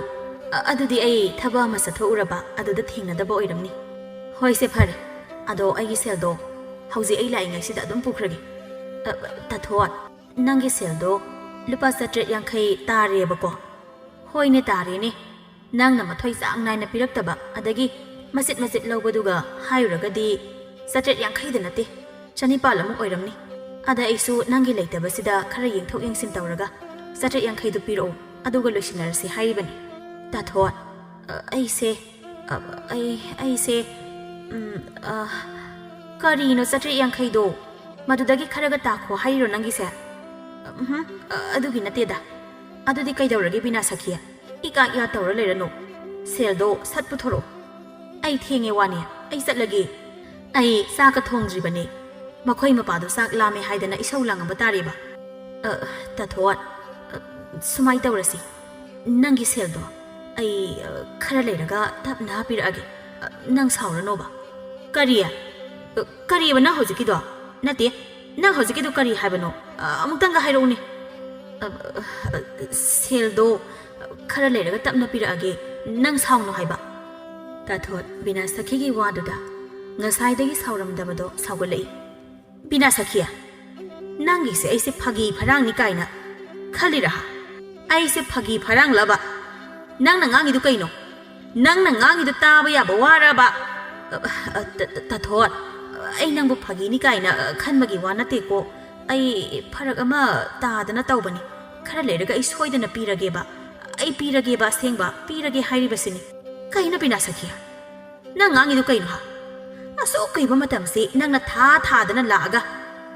ꯑ, ꯑꯗꯨꯗꯤ ꯑꯩ ꯊꯕꯛ ꯑꯃ ꯆꯠꯊꯣꯛꯎꯔꯕ, ꯑꯗꯨꯗ ꯊꯦꯡꯅꯗꯕ ꯑꯣꯏꯔꯝꯅꯤ꯫ ꯍꯣꯏꯁꯦ, ꯐꯔꯦ꯫ ꯑꯗꯣ ꯑꯩꯒꯤ ꯁꯦꯜꯗꯣ ꯍꯧꯖꯤꯛ ꯑꯩ ꯂꯥꯛꯏꯉꯩꯁꯤꯗ ꯑꯗꯨꯝ ꯄꯨꯈ꯭ꯔꯒꯦ꯫ ꯑ, ꯇꯥꯊꯣꯠ, ꯅꯪꯒꯤ ꯁꯦꯜꯗꯣ ꯂꯨꯄꯥ ꯆꯥꯇ꯭ꯔꯦꯠ ꯌꯥꯡꯈꯩ ꯇꯥꯔꯦꯕꯀꯣ? ꯍꯣꯏꯅꯦ, ꯇꯥꯔꯦꯅꯦ꯫ ꯅꯪꯅ ꯃꯊꯣꯏ ꯆꯥꯡ ꯅꯥꯏꯅ ꯄꯤꯔꯛꯇꯕ, ꯑꯗꯒꯤ ꯃꯆꯤꯠ ꯃꯆꯤꯠ ꯂꯧꯕꯗꯨꯒ ꯍꯥꯏꯔꯨꯔꯒꯗꯤ ꯆꯥꯇ꯭ꯔꯦꯠ ꯌꯥꯡꯈꯩꯗ ꯅꯠꯇꯦ, ꯆꯅꯤꯄꯥꯜ ꯑꯃꯨꯛ ꯑꯣꯏꯔꯝꯅꯤ꯫ ꯑꯗ ꯑꯩꯁꯨ ꯅꯪꯒꯤ ꯂꯩꯇꯕꯁꯤꯗ ꯈꯔ ꯌꯦꯡꯊꯣꯛ ꯌꯦꯡꯁꯤꯟ ꯇꯧꯔꯒ ꯆꯥꯇ꯭ꯔꯦꯠ ꯌꯥꯡꯈꯩꯗꯨ ꯄꯤꯔꯛꯑꯣ, ꯑꯗꯨꯒ ꯂꯣꯏꯁꯤꯟꯅꯔꯁꯤ ꯍꯥꯏꯔꯤꯕꯅꯤ꯫ ꯇꯥꯊꯣꯠ, ꯑ, ꯑꯩꯁꯦ, ꯑ, ꯑꯩ, ꯑꯩꯁꯦ, ꯎꯝ, ꯑ, ꯀꯔꯤꯅꯣ ꯆꯥꯇ꯭ꯔꯦꯠ ꯌꯥꯡꯈꯩꯗꯣ? ꯃꯗꯨꯗꯒꯤ ꯈꯔꯒ ꯇꯥꯈꯣ ꯍꯥꯏꯔꯤꯔꯣ ꯅꯪꯒꯤꯁꯦ? ꯎꯝꯍꯨꯝ, ꯑ, ꯑꯗꯨꯒꯤ ꯅꯠꯇꯦꯗ꯫ ꯑꯗꯨꯗꯤ ꯀꯩꯗꯧꯔꯒꯦ ꯕꯤꯅꯥ ꯁꯈꯤ? ꯏꯀꯥꯛ ꯏꯀꯥꯛ ꯇꯧꯔ ꯂꯩꯔꯅꯨ꯫ ꯁꯦꯜꯗꯣ ꯁꯠ ꯄꯨꯊꯣꯔꯛꯑꯣ꯫ ꯑꯩ ꯊꯦꯡꯉꯦ ꯋꯥꯅꯦ, ꯑꯩ ꯆꯠꯂꯒꯦ꯫ ꯑꯩ ꯆꯥꯛꯀ ꯊꯣꯡꯗ꯭ꯔꯤꯕꯅꯦ꯫ ꯃꯈꯣꯏ ꯃꯄꯥꯗꯣ ꯆꯥꯛ ꯂꯥꯝꯃꯦ ꯍꯥꯏꯗꯅ ꯏꯁꯧ ꯂꯥꯡꯉꯝꯕ ꯇꯥꯔꯦꯕ꯫ ꯑ, ꯇꯥꯊꯣꯠ, ꯑ, ꯁꯨꯃꯥꯏ ꯇꯧꯔꯁꯤ꯫ ꯅꯪꯒꯤ ꯁꯦꯜꯗꯣ ꯑꯩ, ꯑ, ꯈꯔ ꯂꯩꯔꯒ ꯇꯞꯅ ꯄꯤꯔꯛꯑꯒꯦ꯫ ꯑ, ꯅꯪ ꯁꯥꯎꯔꯅꯣꯕ꯫ ꯀꯔꯤ? ꯑ, ꯀꯔꯤꯑꯕ ꯅꯪ ꯍꯧꯖꯤꯛꯀꯤꯗꯣ? ꯅꯠꯇꯦ, ꯅꯪ ꯍꯧꯖꯤꯛꯀꯤꯗꯣ ꯀꯔꯤ ꯍꯥꯏꯕꯅꯣ? ꯑ, ꯑꯃꯨꯛꯇꯪꯒ ꯍꯥꯏꯔꯛꯎꯅꯦ꯫ ꯑ, ꯑ, ꯁꯦꯜꯗꯣ ꯈꯔ ꯂꯩꯔꯒ ꯇꯞꯅ ꯄꯤꯔꯛꯑꯒꯦ, ꯅꯪ ꯁꯥꯎꯅꯨ ꯍꯥꯏꯕ꯫ ꯇꯥꯊꯣꯠ, ꯕꯤꯅꯥ ꯁꯈꯤꯒꯤ ꯋꯥꯗꯨꯗ ꯉꯁꯥꯏꯗꯒꯤ ꯁꯥꯎꯔꯝꯗꯕꯗꯣ ꯁꯥꯎꯒꯠꯂꯛꯏ꯫ ꯕꯤꯅꯥ ꯁꯈꯤ, ꯅꯪꯒꯤꯁꯦ ꯑꯩꯁꯦ ꯐꯥꯒꯤ ꯐꯔꯥꯡꯅꯤ ꯀꯥꯏꯅ ꯈꯜꯂꯤꯔꯥ? ꯑꯩꯁꯦ ꯐꯥꯒꯤ ꯐꯔꯥꯡꯂꯕ? ꯅꯪꯅ ꯉꯥꯡꯉꯤꯗꯨ ꯀꯩꯅꯣ? ꯅꯪꯅ ꯉꯥꯡꯉꯤꯗꯨ ꯇꯥꯕ ꯌꯥꯕ ꯋꯥꯔꯕ? ꯑ, ꯑ, ꯇ-, ꯇ-, ꯇꯥꯊꯣꯠ, ꯑꯩ ꯅꯪꯕꯨ ꯐꯥꯒꯤꯅꯤ ꯀꯥꯏꯅ, ꯑ, ꯈꯟꯕꯒꯤ ꯋꯥ ꯅꯠꯇꯦꯀꯣ꯫ ꯑꯩ ꯐꯔꯛ ꯑꯃ ꯇꯥꯗꯅ ꯇꯧꯕꯅꯤ꯫ ꯈꯔ ꯂꯩꯔꯒ ꯑꯩ ꯁꯣꯏꯗꯅ ꯄꯤꯔꯒꯦꯕ꯫ ꯑꯩ ꯄꯤꯔꯒꯦꯕ, ꯑꯁꯦꯡꯕ ꯄꯤꯔꯒꯦ ꯍꯥꯏꯔꯤꯕꯁꯤꯅꯤ꯫ ꯀꯩꯅꯣ ꯕꯤꯅꯥ ꯁꯈꯤ? ꯅꯪ ꯉꯥꯡꯉꯤꯗꯨ ꯀꯩꯅꯣ ꯍꯥ? ꯑꯁꯨꯛ ꯀꯨꯏꯕ ꯃꯇꯝꯁꯤ ꯅꯪꯅ ꯊꯥ ꯊꯥꯗꯅ ꯂꯥꯛꯑꯒ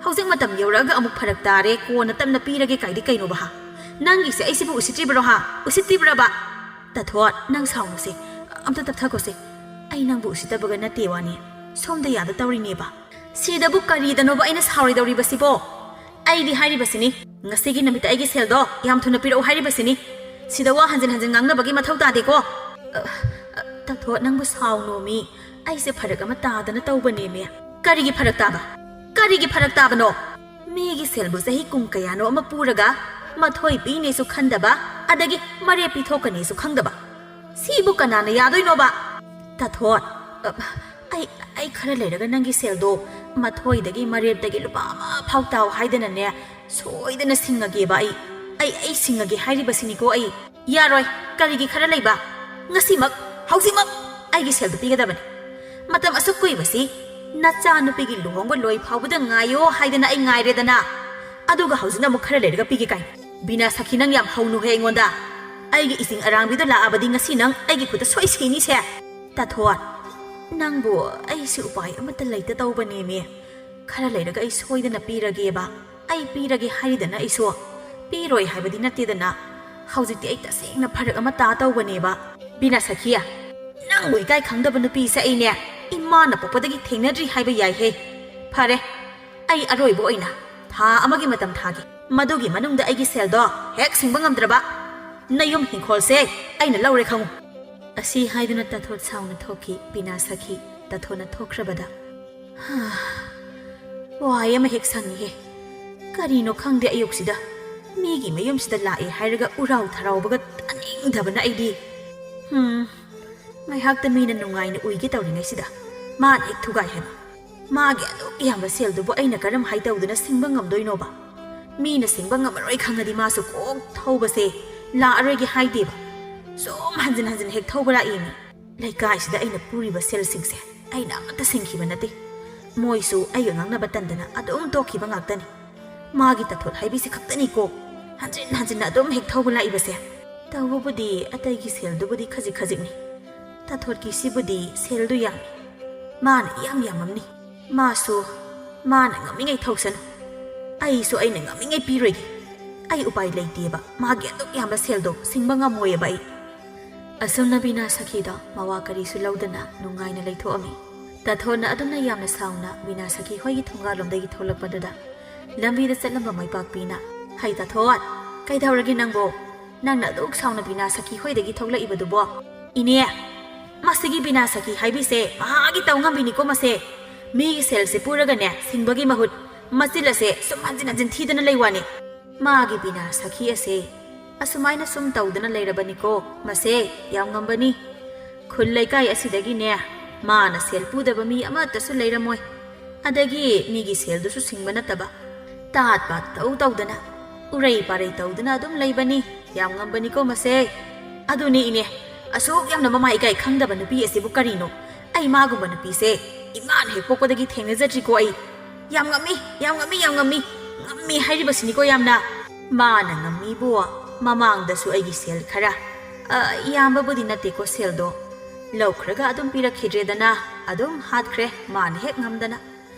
ꯍꯧꯖꯤꯛ ꯃꯇꯝ ꯌꯧꯔꯛꯑꯒ ꯑꯃꯨꯛ ꯐꯔꯛ ꯇꯥꯔꯦ, ꯀꯣꯟꯅ ꯇꯞꯅ ꯄꯤꯔꯒꯦ ꯀꯥꯏꯗꯤ ꯀꯩꯅꯣꯕ ꯍꯥ? ꯅꯪꯒꯤꯁꯦ ꯑꯩꯁꯤꯕꯨ ꯎꯁꯤꯠꯇ꯭ꯔꯤꯕ꯭ꯔꯣ ꯍꯥ? ꯎꯁꯤꯠꯇ꯭ꯔꯤꯕ꯭ꯔꯕ? ꯇꯥꯊꯣꯠ, ꯅꯪ ꯁꯥꯎꯅꯨꯁꯦ꯫ ꯑꯝꯇ ꯇꯞꯊꯈꯣꯁꯦ꯫ ꯑꯩ ꯅꯪꯕꯨ ꯎꯁꯤꯠꯇꯕꯒ ꯅꯠꯇꯦ ꯋꯥꯅꯤ꯫ ꯁꯣꯝꯗ ꯌꯥꯗ ꯇꯧꯔꯤꯅꯦꯕ꯫ ꯁꯤꯗꯕꯨ ꯀꯔꯤꯗꯅꯣꯕ ꯑꯩꯅ ꯁꯥꯎꯔꯣꯏꯗꯧꯔꯤꯕꯁꯤꯕꯣ? ꯑꯩꯗꯤ ꯍꯥꯏꯔꯤꯕꯁꯤꯅꯤ, ꯉꯁꯤꯒꯤ ꯅꯨꯃꯤꯠꯇ ꯑꯩꯒꯤ ꯁꯦꯜꯗꯣ ꯌꯥꯝ ꯊꯨꯅ ꯄꯤꯔꯛꯎ ꯍꯥꯏꯔꯤꯕꯁꯤꯅꯤ꯫ ꯁꯤꯗ ꯋꯥ ꯍꯟꯖꯤꯟ ꯍꯟꯖꯤꯟ ꯉꯥꯡꯅꯕꯒꯤ ꯃꯊꯧ ꯇꯥꯗꯦꯀꯣ꯫ ꯑ, ꯑ, ꯇꯥꯊꯣꯠ, ꯅꯪꯕꯨ ꯁꯥꯎꯅꯣꯃꯤ꯫ ꯑꯩꯁꯦ ꯐꯔꯛ ꯑꯃ ꯇꯥꯗꯅ ꯇꯧꯕꯅꯦꯃꯤ꯫ ꯀꯔꯤꯒꯤ ꯐꯔꯛ ꯇꯥꯕ? ꯀꯔꯤꯒꯤ ꯐꯔꯛ ꯇꯥꯕꯅꯣ? ꯃꯤꯒꯤ ꯁꯦꯜꯕꯨ ꯆꯍꯤ ꯀꯨꯝ ꯀꯌꯥꯅꯣ ꯑꯃ ꯄꯨꯔꯒ ꯃꯊꯣꯏ ꯄꯤꯅꯦꯁꯨ ꯈꯟꯗꯕ, ꯑꯗꯒꯤ ꯃꯔꯦꯞ ꯄꯤꯊꯣꯛꯀꯅꯤꯁꯨ ꯈꯪꯗꯕ꯫ ꯁꯤꯕꯨ ꯀꯅꯥꯅ ꯌꯥꯗꯣꯏꯅꯣꯕ? ꯇꯥꯊꯣꯠ, ꯑ, ꯑꯩ, ꯑꯩ ꯈꯔ ꯂꯩꯔꯒ ꯅꯪꯒꯤ ꯁꯦꯜꯗꯣ ꯃꯊꯣꯏꯗꯒꯤ ꯃꯔꯦꯞꯇꯒꯤ ꯂꯨꯄꯥ ꯑꯃ ꯐꯥꯎ ꯇꯥꯎ ꯍꯥꯏꯗꯅꯅꯦ, ꯁꯣꯏꯗꯅ ꯁꯤꯡꯉꯒꯦꯕ ꯑꯩ꯫ ꯑꯩ, ꯑꯩ ꯁꯤꯡꯉꯒꯦ ꯍꯥꯏꯔꯤꯕꯁꯤꯅꯤꯀꯣ ꯑꯩ꯫ ꯌꯥꯔꯣꯏ, ꯀꯔꯤꯒꯤ ꯈꯔ ꯂꯩꯕ? ꯉꯁꯤꯃꯛ, ꯍꯧꯖꯤꯛꯃꯛ ꯑꯩꯒꯤ ꯁꯦꯜꯗꯨ ꯄꯤꯒꯗꯕꯅꯤ꯫ ꯃꯇꯝ ꯑꯁꯨꯛ ꯀꯨꯏꯕꯁꯤ ꯅꯆꯥꯅꯨꯄꯤꯒꯤ ꯂꯨꯍꯣꯡꯕ ꯂꯣꯏ ꯐꯥꯎꯕꯗ ꯉꯥꯏꯌꯣ ꯍꯥꯏꯗꯅ ꯑꯩ ꯉꯥꯏꯔꯦꯗꯅ꯫ ꯑꯗꯨꯒ ꯍꯧꯖꯤꯛꯅ ꯑꯃꯨꯛ ꯈꯔ ꯂꯩꯔꯒ ꯄꯤꯒꯦ ꯀꯥꯏ꯫ ꯕꯤꯅꯥ ꯁꯈꯤ, ꯅꯪ ꯌꯥꯝ ꯍꯧꯅꯨꯍꯦ ꯑꯩꯉꯣꯟꯗ꯫ ꯑꯩꯒꯤ ꯏꯁꯤꯡ ꯑꯔꯥꯡꯕꯤꯗꯣ ꯂꯥꯛꯑꯕꯗꯤ ꯉꯁꯤ ꯅꯪ ꯑꯩꯒꯤ ꯈꯨꯠꯇ ꯁꯣꯏ ꯁꯤꯅꯤꯁꯦ꯫ ꯇꯥꯊꯣꯠ, ꯅꯪꯕꯨ ꯑꯩꯁꯤ ꯎꯄꯥꯏ ꯑꯃꯠꯇ ꯂꯩꯇ ꯇꯧꯕꯅꯦꯃꯤ꯫ ꯈꯔ ꯂꯩꯔꯒ ꯑꯩ ꯁꯣꯏꯗꯅ ꯄꯤꯔꯒꯦꯕ꯫ ꯑꯩ ꯄꯤꯔꯒꯦ ꯍꯥꯏꯔꯤꯗꯅ ꯑꯩꯁꯨ꯫ ꯄꯤꯔꯣꯏ ꯍꯥꯏꯕꯗꯤ ꯅꯠꯇꯦꯗꯅ꯫ ꯍꯧꯖꯤꯛꯇꯤ ꯑꯩ ꯇꯁꯦꯡꯅ ꯐꯔꯛ ꯑꯃ ꯇꯥ ꯇꯧꯕꯅꯦꯕ꯫ ꯕꯤꯅꯥ ꯁꯈꯤ, ꯅꯪꯕꯨ ꯏꯀꯥꯏ ꯈꯪꯗꯕ ꯅꯨꯄꯤꯁꯦ ꯑꯩꯅꯦ ꯏꯃꯥꯅ ꯄꯣꯛꯄꯗꯒꯤ ꯊꯦꯡꯅꯗ꯭ꯔꯤ ꯍꯥꯏꯕ ꯌꯥꯏꯍꯦ꯫ ꯐꯔꯦ, ꯑꯩ ꯑꯔꯣꯏꯕ ꯑꯣꯏꯅ ꯊꯥ ꯑꯃꯒꯤ ꯃꯇꯝ ꯊꯥꯒꯦ꯫ ꯃꯗꯨꯒꯤ ꯃꯅꯨꯡꯗ ꯑꯩꯒꯤ ꯁꯦꯜꯗꯣ ꯍꯦꯛ ꯁꯤꯡꯕ ꯉꯝꯗ꯭ꯔꯕ, ꯅꯌꯨꯝ ꯍꯤꯡꯈꯣꯜꯁꯦ ꯑꯩꯅ ꯂꯧꯔꯦ ꯈꯪꯉꯨ꯫ ꯑꯁꯤ ꯍꯥꯏꯗꯨꯅ ꯇꯥꯊꯣꯠ ꯁꯥꯎꯅ ꯊꯣꯛꯈꯤ꯫ ꯕꯤꯅꯥ ꯁꯈꯤ ꯇꯥꯊꯣꯠꯅ ꯊꯣꯛꯈ꯭ꯔꯕꯗ꯫ ꯍꯥ, ꯋꯥꯏ ꯑꯃ ꯍꯦꯛ ꯁꯪꯉꯤꯍꯦ꯫ ꯀꯔꯤꯅꯣ ꯈꯪꯗꯦ ꯑꯌꯨꯛꯁꯤꯗ꯫ ꯃꯤꯒꯤ ꯃꯌꯨꯝꯁꯤꯗ ꯂꯥꯛꯑꯦ ꯍꯥꯏꯔꯒ ꯎꯔꯥꯎ ꯊꯔꯥꯎꯕꯒ ꯇꯥꯅꯤꯡꯗꯕꯅ ꯑꯩꯗꯤ꯫ ꯍꯝ, ꯉꯥꯏꯍꯥꯛꯇ ꯃꯤꯅ ꯅꯨꯡꯉꯥꯏꯅ ꯎꯏꯒꯦ ꯇꯧꯔꯤꯉꯩꯁꯤꯗ ꯃꯥꯅ ꯍꯦꯛ ꯊꯨꯒꯥꯏ ꯍꯥꯏꯕ꯫ ꯃꯥꯒꯤ ꯑꯗꯨꯛ ꯌꯥꯝꯕ ꯁꯦꯜꯗꯨꯕꯨ ꯑꯩꯅ ꯀꯔꯝ ꯍꯥꯏ ꯇꯧꯗꯨꯅ ꯁꯤꯡꯕ ꯉꯝꯗꯣꯏꯅꯣꯕ? ꯃꯤꯅ ꯁꯤꯡꯕ ꯉꯝꯃꯔꯣꯏ ꯈꯪꯉꯗꯤ ꯃꯥꯁꯨ ꯀꯣꯛ ꯊꯧꯕꯁꯦ ꯂꯥꯛꯑꯔꯣꯏꯒꯦ ꯍꯥꯏꯗꯦꯕ꯫ ꯁꯨꯝ ꯍꯟꯖꯤꯟ ꯍꯟꯖꯤꯟ ꯍꯦꯛ ꯊꯧꯕ ꯂꯥꯛꯏꯅꯤ꯫ ꯂꯩꯀꯥꯏꯁꯤꯗ ꯑꯩꯅ ꯄꯨꯔꯤꯕ ꯁꯦꯜꯁꯤꯡꯁꯦ ꯑꯩꯅ ꯑꯃꯠꯇ ꯁꯤꯡꯈꯤꯕ ꯅꯠꯇꯦ꯫ ꯃꯣꯏꯁꯨ ꯑꯩꯒ ꯉꯥꯡꯅꯕ ꯇꯟꯗꯅ ꯑꯗꯨꯝ ꯇꯣꯛꯈꯤꯕ ꯉꯥꯛꯇꯅꯤ꯫ ꯃꯥꯒꯤ ꯇꯥꯊꯣꯠ ꯍꯥꯏꯕꯤꯁꯤ ꯈꯛꯇꯅꯤꯀꯣ ꯍꯟꯖꯤꯟ ꯍꯟꯖꯤꯟꯅ ꯑꯗꯨꯝ ꯍꯦꯛ ꯊꯧꯕ ꯂꯥꯛꯏꯕꯁꯦ꯫ ꯇꯧꯕꯕꯨꯗꯤ ꯑꯇꯩꯒꯤ ꯁꯦꯜꯗꯨꯕꯨꯗꯤ ꯈꯖꯤꯛ ꯈꯖꯤꯛꯅꯤ, ꯇꯥꯊꯣꯠꯀꯤꯁꯤꯕꯨꯗꯤ ꯁꯦꯜꯗꯨ ꯌꯥꯝꯃꯤ꯫ ꯃꯥꯅ ꯏꯌꯥꯝ ꯌꯥꯝꯃꯝꯅꯤ꯫ ꯃꯥꯁꯨ ꯃꯥꯅ ꯉꯝꯃꯤꯉꯩ ꯊꯧꯁꯅꯨ, ꯑꯩꯁꯨ ꯑꯩꯅ ꯉꯝꯃꯤꯉꯩ ꯄꯤꯔꯣꯏꯒꯦ꯫ ꯑꯩ ꯎꯄꯥꯏ ꯂꯩꯇꯦꯕ, ꯃꯥꯒꯤ ꯑꯗꯨꯛ ꯌꯥꯝꯕ ꯁꯦꯜꯗꯣ ꯁꯤꯡꯕ ꯉꯝꯃꯣꯏꯌꯦꯕ ꯑꯩ꯫ ꯑꯁꯨꯝꯅ ꯕꯤꯅꯥ ꯁꯈꯤꯗꯣ ꯃꯋꯥ ꯀꯔꯤꯁꯨ ꯂꯧꯗꯅ ꯅꯨꯡꯉꯥꯏꯅ ꯂꯩꯊꯣꯛꯑꯝꯃꯤ꯫ ꯇꯥꯊꯣꯠꯅ ꯑꯗꯨꯝꯅ ꯌꯥꯝꯅ ꯁꯥꯎꯅ ꯕꯤꯅꯥ ꯁꯈꯤ ꯍꯣꯏꯒꯤ ꯊꯣꯡꯒꯥꯜꯂꯣꯝꯗꯒꯤ ꯊꯣꯛꯂꯛꯄꯗꯨꯗ ꯂꯝꯕꯤꯗ ꯆꯠꯂꯝꯕ ꯃꯩꯄꯥꯛꯄꯤꯅ, "ꯍꯩ ꯇꯥꯊꯣꯠ, ꯀꯩꯗꯧꯔꯒꯦ ꯅꯪꯕꯣ? ꯅꯪꯅ ꯑꯗꯨꯛ ꯁꯥꯎꯅ ꯕꯤꯅꯥ ꯁꯈꯤ ꯍꯣꯏꯗꯒꯤ ꯊꯣꯛꯂꯛꯏꯕꯗꯨꯕꯣ?" "ꯏꯅꯦ, ꯃꯁꯤꯒꯤ ꯕꯤꯅꯥ ꯁꯈꯤ ꯍꯥꯏꯕꯤꯁꯦ ꯃꯍꯥꯛꯀꯤ ꯇꯧ ꯉꯝꯕꯤꯅꯤꯀꯣ ꯃꯁꯦ꯫ ꯃꯤꯒꯤ ꯁꯦꯜꯁꯦ ꯄꯨꯔꯒꯅꯦ ꯁꯤꯡꯕꯒꯤ ꯃꯍꯨꯠ ꯃꯆꯤꯜ ꯑꯁꯦ ꯁꯨꯝ ꯍꯟꯖꯤꯟ ꯍꯟꯖꯤꯟ ꯊꯤꯗꯅ ꯂꯩ ꯋꯥꯅꯤ꯫ ꯃꯥꯒꯤ ꯕꯤꯅꯥ ꯁꯈꯤ ꯑꯁꯦ ꯑꯁꯨꯃꯥꯏꯅ ꯁꯨꯝ ꯇꯧꯗꯅ ꯂꯩꯔꯕꯅꯤꯀꯣ ꯃꯁꯦ꯫ ꯌꯥꯝ ꯉꯝꯕꯅꯤ꯫ ꯈꯨꯜ ꯂꯩꯀꯥꯏ ꯑꯁꯤꯗꯒꯤꯅꯦ ꯃꯥꯅ ꯁꯦꯜ ꯄꯨꯗꯕ ꯃꯤ ꯑꯃꯠꯇꯁꯨ ꯂꯩꯔꯝꯃꯣꯏ꯫ ꯑꯗꯒꯤ ꯃꯤꯒꯤ ꯁꯦꯜꯗꯨꯁꯨ ꯁꯤꯡꯕ ꯅꯠꯇꯕ, ꯇꯥꯠ ꯄꯥꯠ ꯇꯧ ꯇꯧꯗꯅ, ꯎꯔꯩ ꯄꯥꯔꯩ ꯇꯧꯗꯨꯅ ꯑꯗꯨꯝ ꯂꯩꯕꯅꯤ꯫ ꯌꯥꯝ ꯉꯝꯕꯅꯤꯀꯣ ꯃꯁꯦ꯫ ꯑꯗꯨꯅꯤ ꯏꯅꯦ, ꯑꯁꯨꯛ ꯌꯥꯝꯅ ꯃꯃꯥ ꯏꯀꯥꯏ ꯈꯪꯗꯕ ꯅꯨꯄꯤ ꯑꯁꯤꯕꯨ ꯀꯔꯤꯅꯣ? ꯑꯩ ꯃꯥꯒꯨꯝꯕ ꯅꯨꯄꯤꯁꯦ ꯏꯃꯥꯅ ꯍꯦꯛ ꯄꯣꯛꯄꯗꯒꯤ ꯊꯦꯡꯅꯖꯗ꯭ꯔꯤꯀꯣ ꯑꯩ꯫ ꯌꯥꯝ ꯉꯝꯃꯤ, ꯌꯥꯝ ꯉꯝꯃꯤ, ꯌꯥꯝ ꯉꯝꯃꯤ꯫ ꯉꯝꯃꯤ ꯍꯥꯏꯔꯤꯕꯁꯤꯅꯤꯀꯣ ꯌꯥꯝꯅ꯫ ꯃꯥꯅ ꯉꯝꯃꯤꯕꯨ ꯃꯃꯥꯡꯗꯁꯨ ꯑꯩꯒꯤ ꯁꯦꯜ ꯈꯔ, ꯑ, ꯌꯥꯝꯕꯕꯨꯗꯤ ꯅꯠꯇꯦꯀꯣ ꯁꯦꯜꯗꯣ, ꯂꯧꯈ꯭ꯔꯒ ꯑꯗꯨꯝ ꯄꯤꯔꯛꯈꯤꯗ꯭ꯔꯦꯗꯅ, ꯑꯗꯨꯝ ꯍꯥꯠꯈ꯭ꯔꯦ ꯃꯥꯅ ꯍꯦꯛ ꯉꯝꯗꯅ꯫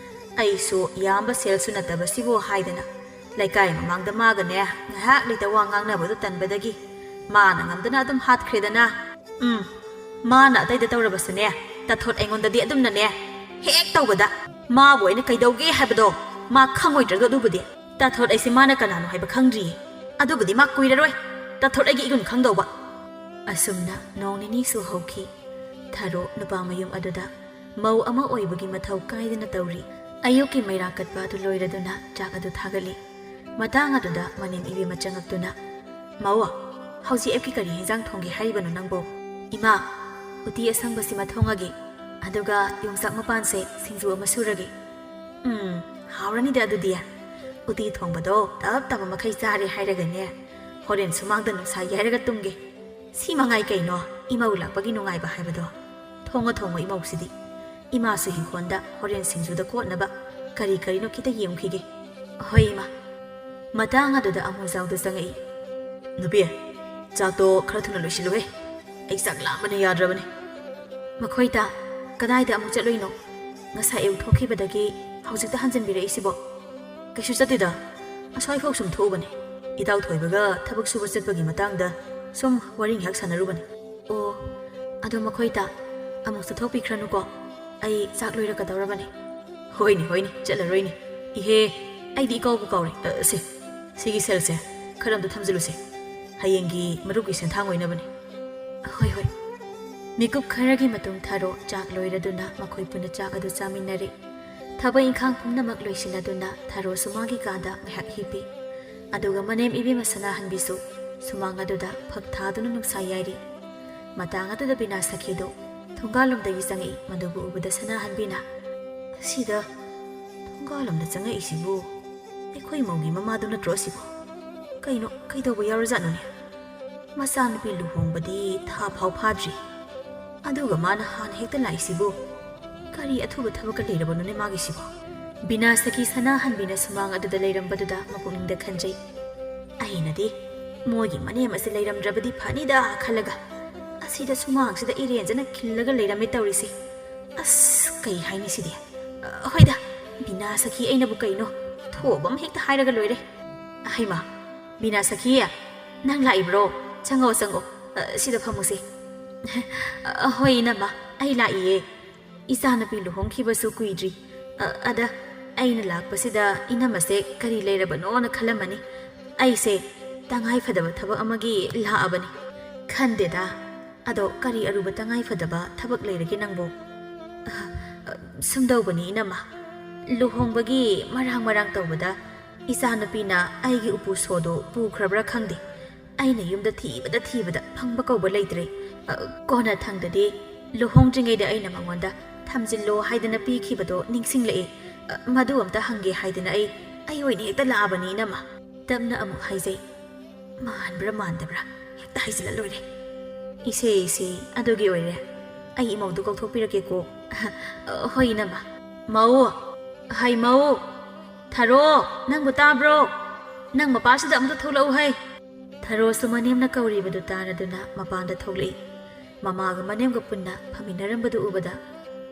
ꯑꯩꯁꯨ ꯌꯥꯝꯕ ꯁꯦꯜꯁꯨ ꯅꯠꯇꯕꯁꯤꯕꯨ ꯍꯥꯏꯗꯅ ꯂꯩꯀꯥꯏ ꯃꯃꯥꯡꯗ ꯃꯥꯒꯅꯦ ꯉꯥꯏꯍꯥꯛ ꯂꯩꯇ ꯋꯥ ꯉꯥꯡꯅꯕꯗꯨ ꯇꯟꯕꯗꯒꯤ ꯃꯥꯅ ꯉꯝꯗꯅ ꯑꯗꯨꯝ ꯍꯥꯠꯈ꯭ꯔꯦꯗꯅ꯫ ꯎꯝ, ꯃꯥꯅ ꯑꯇꯩꯗ ꯇꯧꯔꯕꯁꯨꯅꯦ, ꯇꯥꯊꯣꯠ ꯑꯩꯉꯣꯟꯗꯗꯤ ꯑꯗꯨꯝꯅꯅꯦ ꯍꯦꯛ ꯇꯧꯕꯗ꯫ ꯃꯥꯕꯨ ꯑꯩꯅ ꯀꯩꯗꯧꯒꯦ ꯍꯥꯏꯕꯗꯣ ꯃꯥ ꯈꯪꯉꯣꯏꯗ꯭ꯔꯗꯣ ꯑꯗꯨꯕꯨꯗꯤ꯫ ꯇꯥꯊꯣꯠ ꯑꯩꯁꯦ ꯃꯥꯅ ꯀꯅꯥꯅꯣ ꯍꯥꯏꯕ ꯈꯪꯗ꯭ꯔꯤꯌꯦ꯫ ꯑꯗꯨꯕꯨꯗꯤ ꯃꯥ ꯀꯨꯏꯔꯔꯣꯏ ꯇꯥꯊꯣꯠ ꯑꯩꯒꯤ ꯏꯒꯨꯟ ꯈꯪꯗꯧꯕ꯫ ꯑꯁꯨꯝꯅ ꯅꯣꯡ ꯅꯤꯅꯤꯁꯨ ꯍꯧꯈꯤ꯫ ꯊꯔꯣ ꯅꯨꯄꯥ ꯃꯌꯨꯝ ꯑꯗꯨꯗ ꯃꯧ ꯑꯃ ꯑꯣꯏꯕꯒꯤ ꯃꯊꯧ ꯀꯥꯏꯗꯅ ꯇꯧꯔꯤ꯫ ꯑꯌꯨꯛꯀꯤ ꯃꯩꯔꯥ ꯀꯠꯄ ꯑꯗꯨ ꯂꯣꯏꯔꯗꯨꯅ ꯆꯥꯛ ꯑꯗꯨ ꯊꯥꯒꯠꯂꯤ꯫ ꯃꯇꯥꯡ ꯑꯗꯨꯗ ꯃꯅꯦꯝ ꯏꯕꯦꯝꯃ ꯆꯪꯉꯛꯇꯨꯅ, "ꯃꯧ, ꯍꯧꯖꯤꯛ ꯑꯌꯨꯛꯀꯤ ꯀꯔꯤ ꯍꯦꯟꯖꯥꯡ ꯊꯣꯡꯒꯦ ꯍꯥꯏꯔꯤꯕꯅꯣ ꯅꯪꯕꯣ?" "ꯏꯃꯥ, ꯎꯇꯤ ꯑꯁꯪꯕꯁꯤꯃ ꯊꯣꯡꯉꯒꯦ, ꯑꯗꯨꯒ ꯌꯣꯡꯆꯥꯛ ꯃꯄꯥꯟꯁꯦ ꯁꯤꯡꯖꯨ ꯑꯃ ꯁꯨꯔꯒꯦ꯫" "ꯎꯝ, ꯍꯥꯎꯔꯅꯤꯗ ꯑꯗꯨꯗꯤ꯫ ꯎꯇꯤ ꯊꯣꯡꯕꯗꯣ ꯇꯞ ꯇꯞꯄ ꯃꯈꯩ ꯆꯥꯔꯦ ꯍꯥꯏꯔꯒꯅꯦ, ꯍꯣꯔꯦꯟ ꯁꯨꯃꯥꯡꯗ ꯅꯨꯡꯁꯥ ꯌꯥꯏꯔꯒ ꯇꯨꯝꯒꯦ꯫ ꯁꯤ ꯃꯉꯥꯏ ꯀꯩꯅꯣ ꯏꯃꯧ ꯂꯥꯛꯄꯒꯤ ꯅꯨꯡꯉꯥꯏꯕ ꯍꯥꯏꯕꯗꯣ꯫ ꯊꯣꯡꯉꯣ ꯊꯣꯡꯉꯣ ꯏꯃꯧꯁꯤꯗꯤ꯫ ꯏꯃꯥꯁꯨ ꯍꯤꯡꯈꯣꯜꯗ ꯍꯣꯔꯦꯟ ꯁꯤꯡꯖꯨꯗ ꯀꯣꯠꯅꯕ ꯀꯔꯤ ꯀꯔꯤꯅꯣ ꯈꯤꯇ ꯌꯦꯡꯈꯤꯒꯦ꯫" "ꯍꯣꯏ ꯏꯃꯥ, ꯃꯇꯥꯡ ꯑꯗꯨꯗ ꯑꯃꯨꯖꯥꯎꯗ ꯆꯪꯉꯛꯏ꯫ "ꯅꯨꯄꯤ, ꯆꯥꯛꯇꯣ ꯈꯔ ꯊꯨꯅ ꯂꯣꯏꯁꯤꯜꯂꯨꯍꯦ꯫ ꯑꯩ ꯆꯥꯛ ꯂꯥꯝꯕꯅ ꯌꯥꯗ꯭ꯔꯕꯅꯤ꯫" "ꯃꯈꯣꯏꯇ ꯀꯗꯥꯏꯗ ꯑꯃꯨꯛ ꯆꯠꯂꯨꯏꯅꯣ? ꯉꯁꯥꯏ ꯑꯌꯨꯛ ꯊꯣꯛꯈꯤꯕꯗꯒꯤ ꯍꯧꯖꯤꯛꯇ ꯍꯟꯖꯤꯟꯕꯤꯔꯛꯏꯁꯤꯕꯣ?" "ꯀꯩꯁꯨ ꯆꯠꯇꯦꯗ, ꯑꯁ꯭ꯋꯥꯏꯐꯥꯎ ꯁꯨꯝ ꯊꯣꯛꯎꯕꯅꯦ꯫ ꯏꯇꯥꯎ ꯊꯣꯏꯕꯒ ꯊꯕꯛ ꯁꯨꯕ ꯆꯠꯄꯒꯤ ꯃꯇꯥꯡꯗ ꯁꯨꯝ ꯋꯥꯔꯤ ꯉꯥꯏꯍꯥꯛ ꯁꯥꯟꯅꯔꯨꯕꯅꯦ꯫" "ꯑꯣ, ꯑꯗꯣ ꯃꯈꯣꯏꯇ ꯑꯃꯨꯛ ꯆꯠꯊꯣꯛꯄꯤꯈ꯭ꯔꯅꯨꯀꯣ, ꯑꯩ ꯆꯥꯛ ꯂꯣꯏꯔꯛꯀꯗꯧꯔꯕꯅꯦ꯫" "ꯍꯣꯏꯅꯦ, ꯍꯣꯏꯅꯦ, ꯆꯠꯂꯔꯣꯏꯅꯦ꯫ ꯏꯍꯦ, ꯑꯩꯗꯤ ꯏꯀꯥꯎꯕꯨ ꯀꯥꯎꯔꯦ꯫ ꯑ, ꯁꯦ, ꯁꯤꯒꯤ ꯁꯦꯜꯁꯦ ꯈꯔ ꯑꯝꯇ ꯊꯝꯖꯤꯜꯂꯨꯁꯦ꯫ ꯍꯌꯦꯡꯒꯤ ꯃꯔꯨꯞꯀꯤ ꯁꯦꯟꯊꯥꯡ ꯑꯣꯏꯅꯕꯅꯦ꯫" "ꯍꯣꯏ, ꯍꯣꯏ꯫" ꯃꯤꯀꯨꯞ ꯈꯔꯒꯤ ꯃꯇꯨꯡ ꯊꯥꯔꯣ ꯆꯥꯛ ꯂꯣꯏꯔꯗꯨꯅ ꯃꯈꯣꯏ ꯄꯨꯟꯅ ꯆꯥꯛ ꯑꯗꯨ ꯆꯥꯃꯤꯟꯅꯔꯦ꯫ ꯊꯕꯛ ꯏꯪꯈꯥꯡ ꯄꯨꯝꯅꯃꯛ ꯂꯣꯏꯁꯤꯜꯂꯗꯨꯅ ꯊꯥꯔꯣꯁꯨ ꯃꯥꯒꯤ ꯀꯥꯗ ꯉꯥꯏꯍꯥꯛ ꯍꯤꯞꯄꯤ꯫ ꯑꯗꯨꯒ ꯃꯅꯦꯝ ꯏꯕꯦꯝꯃ ꯁꯅꯥꯍꯟꯕꯤꯁꯨ ꯁꯨꯃꯥꯡ ꯑꯗꯨꯗ ꯐꯛ ꯊꯥꯗꯨꯅ ꯅꯨꯡꯁꯥ ꯌꯥꯏꯔꯤ꯫ ꯃꯇꯥꯡ ꯑꯗꯨꯗ ꯕꯤꯅꯥ ꯁꯈꯤꯗꯨ ꯊꯣꯡꯒꯥꯜꯂꯣꯝꯗꯒꯤ ꯆꯪꯉꯛꯏ꯫ ꯃꯗꯨꯕꯨ ꯎꯕꯗ ꯁꯅꯥꯍꯟꯕꯤꯅ, "ꯑꯁꯤꯗ ꯊꯣꯡꯒꯥꯜꯂꯣꯝꯗ ꯆꯪꯉꯛꯏꯁꯤꯕꯨ ꯑꯩꯈꯣꯏ ꯃꯧꯒꯤ ꯃꯃꯥꯗꯨ ꯅꯠꯇ꯭ꯔꯣ ꯑꯁꯤꯕꯨ? ꯀꯩꯅꯣ, ꯀꯩꯗꯧꯕ ꯌꯥꯎꯔꯖꯥꯠꯅꯣꯅꯦ? ꯃꯆꯥꯅꯨꯄꯤ ꯂꯨꯍꯣꯡꯕꯗꯤ ꯊꯥ ꯐꯥꯎ ꯐꯥꯗ꯭ꯔꯤ, ꯑꯗꯨꯒ ꯃꯥꯅ ꯍꯥꯟꯅ ꯍꯦꯛꯇ ꯂꯥꯛꯏꯁꯤꯕꯨ? ꯀꯔꯤ ꯑꯊꯨꯕ ꯊꯕꯛꯀ ꯂꯩꯔꯕꯅꯣꯅꯦ ꯃꯥꯒꯤꯁꯤꯕꯣ?" ꯕꯤꯅꯥ ꯁꯈꯤ ꯁꯅꯥꯍꯟꯕꯤꯅ ꯁꯨꯃꯥꯡ ꯑꯗꯨꯗ ꯂꯩꯔꯝꯕꯗꯨꯗ ꯃꯄꯨꯛꯅꯤꯡꯗ ꯈꯟꯖꯩ꯫ "ꯑꯩꯅꯗꯤ ꯃꯣꯏꯒꯤ ꯃꯅꯦꯝ ꯑꯁꯤ ꯂꯩꯔꯝꯗ꯭ꯔꯕꯗꯤ ꯐꯅꯤꯗ ꯈꯜꯂꯒ, ꯑꯁꯤꯗ ꯁꯨꯃꯥꯡꯁꯤꯗ ꯏꯔꯦꯟꯖꯅ ꯈꯤꯜꯂꯒ ꯂꯩꯔꯝꯃꯦ ꯇꯧꯔꯤꯁꯤ꯫ ꯑꯁ, ꯀꯩ ꯍꯥꯏꯅꯤ ꯁꯤꯗꯤ? ꯑ, ꯍꯣꯏꯗ, ꯕꯤꯅꯥ ꯁꯈꯤ ꯑꯩꯅꯕꯨ ꯀꯩꯅꯣ, ꯊꯣꯛꯑꯕ ꯑꯃ ꯍꯦꯛꯇ ꯍꯥꯏꯔꯒ ꯂꯣꯏꯔꯦ꯫ ꯍꯩꯃꯥ, ꯕꯤꯅꯥ ꯁꯈꯤ, ꯅꯪ ꯂꯥꯛꯏꯕ꯭ꯔꯣ? ꯆꯪꯉꯣ, ꯆꯪꯉꯣ, ꯑ, ꯁꯤꯗ ꯐꯝꯃꯨꯁꯦ꯫" "ꯑ, ꯍꯣꯏ, ꯏꯅꯝꯃ, ꯑꯩ ꯂꯥꯛꯏꯌꯦ꯫ ꯏꯆꯥꯅꯨꯄꯤ ꯂꯨꯍꯣꯡꯈꯤꯕꯁꯨ ꯀꯨꯏꯗ꯭ꯔꯤ꯫ ꯑ, ꯑꯗ ꯑꯩꯅ ꯂꯥꯛꯄꯁꯤꯗ ꯏꯅꯝꯃꯁꯦ ꯀꯔꯤ ꯂꯩꯔꯕꯅꯣꯅ ꯈꯜꯂꯝꯃꯅꯤ꯫ ꯑꯩꯁꯦ ꯇꯉꯥꯏ ꯐꯗꯕ ꯊꯕꯛ ꯑꯃꯒꯤ ꯂꯥꯛꯑꯕꯅꯤ꯫" "ꯈꯟꯗꯦꯗ, ꯑꯗꯣ ꯀꯔꯤ ꯑꯔꯨꯕ ꯇꯉꯥꯏ ꯐꯗꯕ ꯊꯕꯛ ꯂꯩꯔꯒꯦ ꯅꯪꯕꯨ?" "ꯑ, ꯑ, ꯁꯨꯝꯗꯧꯕꯅꯤ ꯏꯅꯝꯃ, ꯂꯨꯍꯣꯡꯕꯒꯤ ꯃꯔꯥꯡ ꯃꯔꯥꯡ ꯇꯧꯕꯗ ꯏꯆꯥꯅꯨꯄꯤꯅ ꯑꯩꯒꯤ ꯎꯄꯨ ꯁꯣꯗꯨ ꯄꯨꯈ꯭ꯔꯕ꯭ꯔꯥ ꯈꯪꯗꯦ꯫ ꯑꯩꯅ ꯌꯨꯝꯗ ꯊꯤꯕꯗ ꯊꯤꯕꯗ ꯐꯪꯕ ꯀꯧꯕ ꯂꯩꯇ꯭ꯔꯦ꯫ ꯑ, ꯀꯣꯟꯅꯊꯪꯗꯗꯤ ꯂꯨꯍꯣꯡꯗ꯭ꯔꯤꯉꯩꯗ ꯑꯩꯅ ꯃꯉꯣꯟꯗ ꯊꯝꯖꯤꯜꯂꯣ ꯍꯥꯏꯗꯅ ꯄꯤꯈꯤꯕꯗꯣ ꯅꯤꯡꯁꯤꯡꯂꯛꯑꯦ꯫ ꯑ, ꯃꯗꯨ ꯑꯝꯇ ꯍꯪꯒꯦ ꯍꯥꯏꯗꯅ ꯑꯩ, ꯑꯩ ꯑꯣꯏꯅ ꯍꯦꯛꯇ ꯂꯥꯛꯑꯕꯅꯤ, ꯏꯅꯝꯃ꯫" ꯇꯞꯅ ꯑꯃꯨꯛ ꯍꯥꯏꯖꯩ꯫ "ꯃꯥꯟꯕ꯭ꯔꯥ ꯃꯥꯟꯗꯕ꯭ꯔꯥ ꯍꯦꯛꯇ ꯍꯥꯏꯖꯤꯜꯂ ꯂꯣꯏꯔꯦ꯫" "ꯏꯁꯦ, ꯏꯁꯦ, ꯑꯗꯨꯒꯤ ꯑꯣꯏꯔꯦ꯫ ꯑꯩ ꯏꯃꯧꯗꯨ ꯀꯧꯊꯣꯛꯄꯤꯔꯛꯀꯦꯀꯣ꯫" "ꯑ, ꯍꯣꯏ, ꯏꯅꯝꯃ꯫" "ꯃꯧ! ꯍꯩ, ꯃꯧ! ꯊꯥꯔꯣ, ꯅꯪꯕꯨ ꯇꯥꯕ꯭ꯔꯣ?" "ꯅꯪ ꯃꯄꯥꯁꯤꯗ ꯑꯃꯨꯛꯇ ꯊꯣꯛꯂꯛꯎ ꯍꯩ!" ꯊꯔꯣꯁꯨ ꯃꯅꯦꯝꯅ ꯀꯧꯔꯤꯕꯗꯨ ꯇꯥꯔꯗꯨꯅ ꯃꯄꯥꯟꯗ ꯊꯣꯛꯂꯛꯏ꯫ ꯃꯃꯥꯒ ꯃꯅꯦꯝꯒ ꯄꯨꯟꯅ ꯐꯝꯃꯤꯟꯅꯔꯝꯕꯗꯨ ꯎꯕꯗ,